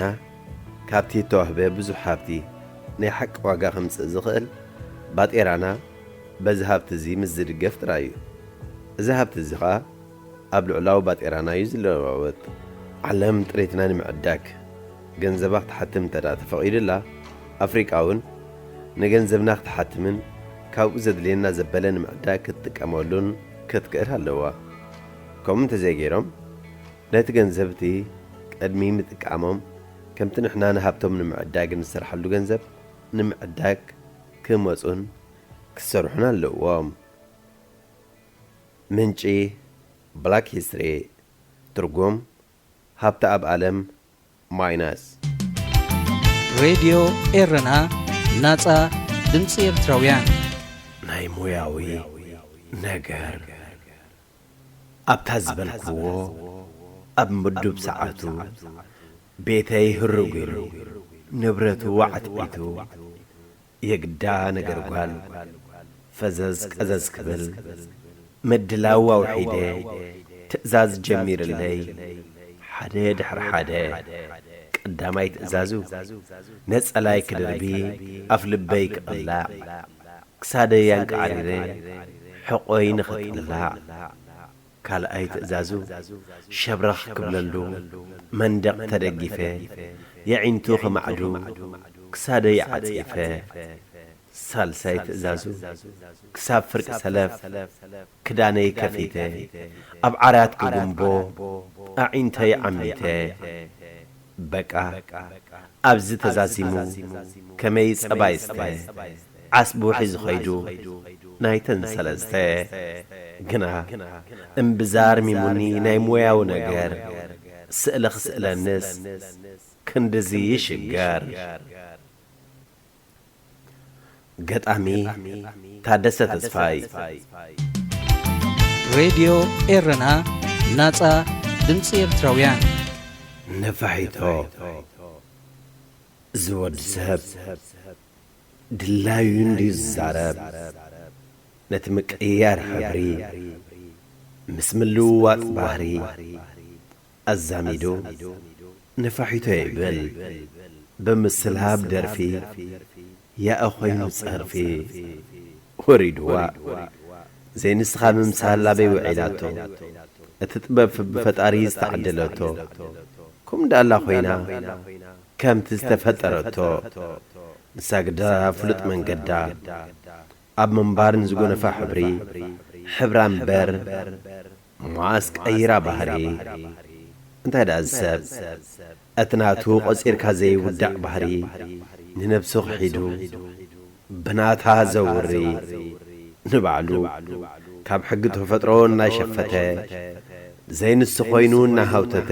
ካብቲ እተዋህበ ብዙሕ ሃብቲ ናይ ሓቂ ዋጋ ከምጽእ ዝኽእል፣ ባጤራና በዚ ሃብቲ እዚ ምስ ዝድገፍ ጥራይ እዩ። እዚ ሃብቲ እዚ ኸኣ ኣብ ልዑላዊ ባጤራና እዩ ዝለዋወጥ። ዓለም ጥሪትና ንምዕዳግ ገንዘባ ክትሓትም እንተ ደኣ ተፈቒዱላ፣ ኣፍሪቃ እውን ንገንዘብና ክትሓትምን ካብኡ ዘድልየና ዘበለ ንምዕዳግ ክትጥቀመሉን ክትክእል ኣለዋ። ከምኡ እንተዘይገይሮም፣ ነቲ ገንዘብ እቲ ቅድሚ ምጥቃሞም፣ ከምቲ ንሕና ንሃብቶም ንምዕዳግ እንሰርሓሉ ገንዘብ ንምዕዳግ ክመጹን ክሰርሑን ኣለዎም። ምንጪ ብላክ ሂስትሪ። ትርጉም፣ ሃብቲ ኣብ ዓለም ማይናስ። ሬድዮ ኤረና፣ ናጻ ድምጺ ኤርትራውያን። ናይ ሞያዊ ነገር ኣብታ ዝበልክዎ ኣብ ምዱብ ሰዓቱ ቤተይ ህርግ ኢሉ ንብረቱ ኣዕጥዒቱ የግዳ ነገር ጓል ፈዘዝ ቀዘዝ ክብል ምድላው ኣውሒደ ትእዛዝ ጀሚርለይ ሓደ ድሕሪ ሓደ ቀዳማይ ትእዛዙ ነጸላይ ክድርቢ ኣፍ ልበይ ክቕላዕ ክሳደይ ኣንቃዕሪረ ሕቖይ ንኽጥላዕ ካልኣይ ትእዛዙ ሸብረኽ ክብለሉ መንደቕ ተደጊፈ የዒንቱ ክማዕዱ ክሳደይ ዓጺፈ ሳልሳይ ትእዛዙ ክሳብ ፍርቂ ሰለፍ ክዳነይ ከፊተ ኣብ ዓራት ክጉንቦ ኣዒንተይ ዓሚተ በቃ ኣብዚ ተዛዚሙ ከመይ ጸባ ይስተ ዓስቡ ሒዙ ኸይዱ ናይተን ሰለስተ። ግና እምብዛ ኣርሚሙኒ ናይ ሞያዊ ነገር፣ ስእሊ ክስእለንስ ክንድዚ ይሽገር። ገጣሚ ታደሰ ተስፋይ። ሬድዮ ኤረና፣ ናጻ ድምጺ ኤርትራውያን። ነፋሒቶ ዝወዲ ሰብ ድላዩ እንድዩ ዝዛረብ። ነቲ ምቅይያር ሕብሪ ምስ ምልውዋጥ ባህሪ ኣዛሚዱ ነፋሒቶ ይብል። ብምስልሃብ ደርፊ ያእ ኮይኑ ጸርፊ ወሪድዋ። ዘይንስኻ ምምሳል ኣበይ ውዒላቶ? እቲ ጥበብ ብፈጣሪ ዝተዓደለቶ። ኩም ዳላ ኮይና ከምቲ ዝተፈጠረቶ። ንሳ ግዳ ፍሉጥ መንገዳ ኣብ ምንባር ንዝጎነፋ ሕብሪ ሕብራ እምበር መዓስ ቀይራ ባህሪ። እንታይ ደኣ ዝሰብ እቲ ናቱ ቆጺርካ ዘይውዳእ ባህሪ ንነብሱ ክሒዱ ብናታ ዘውሪ ንባዕሉ ካብ ሕጊ ተፈጥሮ እናሸፈተ ዘይንሱ ኮይኑ እናሃውተተ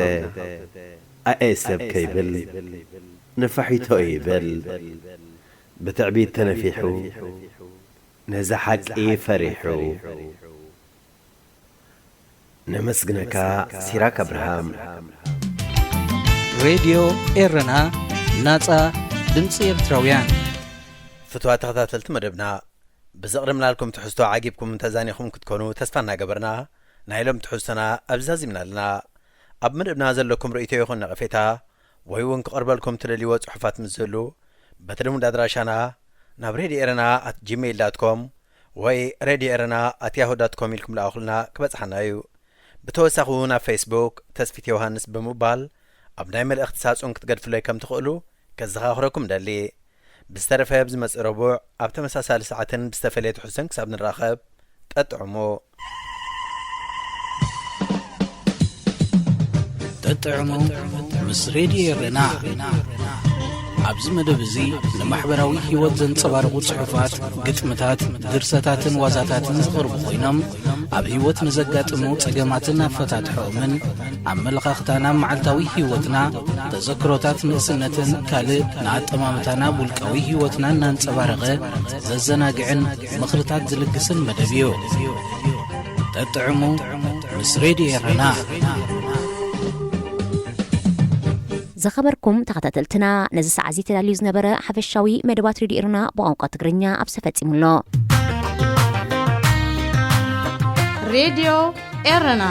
ኣኤ ሰብ ከይብል ነፋሒቶ ይብል። ብትዕቢት ተነፊሑ ነዚ ሓቂ ፈሪሑ። ነመስግነካ ሲራክ ኣብርሃም። ሬድዮ ኤረና፣ ናጻ ድምጺ ኤርትራውያን። ፍትዋት ተኸታተልቲ መደብና፣ ብዘቕርብናልኩም ትሕዝቶ ዓጊብኩም ተዛኒኹም ክትኮኑ ተስፋ እናገበርና፣ ናይ ሎም ትሕዝቶና ኣብዚ ዛዚምና ኣለና። ኣብ መደብና ዘለኩም ርእይቶ ይኹን ነቐፌታ ወይ እውን ክቐርበልኩም ትደልይዎ ጽሑፋት ምስ ዝህሉ፣ በቲ ልሙድ ኣድራሻና ናብ ሬድዮ ኤረና ኣት ጂሜይል ዳት ኮም ወይ ሬድዮ ኤረና ኣት ያሁ ዳት ኮም ኢልኩም ልኣኹልና ክበጽሓና እዩ። ብተወሳኺ እውን ኣብ ፌስቡክ ተስፊት ዮሃንስ ብምባል ኣብ ናይ መልእኽቲ ሳጹን ክትገድፍለይ ከም ትኽእሉ ከዘኻኽረኩም ደሊ። ብዝተረፈ ብዝመጽእ ረቡዕ ኣብ ተመሳሳሊ ሰዓትን ብዝተፈለየ ትሕዝቶን ክሳብ ንራኸብ ጠጥዕሙ። ጠጥዕሙ ምስ ሬድዮ ኤረና። ኣብዚ መደብ እዚ ንማሕበራዊ ህይወት ዘንጸባርቑ ጽሑፋት፣ ግጥምታት፣ ድርሰታትን ዋዛታትን ዝቐርቡ ኮይኖም ኣብ ህይወት ንዘጋጥሙ ጸገማትን ኣፈታትሖኦምን ኣመለኻኽታና መዓልታዊ ህይወትና ተዘክሮታት ንእስነትን ካልእ ንኣጠማምታና ውልቃዊ ህይወትና እናንጸባረቐ ዘዘናግዕን ምኽርታት ዝልግስን መደብ እዩ። ጠጥዕሙ ምስ ሬድዮ ኤረና። ዝኸበርኩም ተኸታተልትና፣ ነዚ ሰዓት እዚ ተዳልዩ ዝነበረ ሓፈሻዊ መደባት ሬድዮ ኤረና ብቋንቋ ትግርኛ ኣብዚ ፈጺሙ ኣሎ። ሬድዮ ኤረና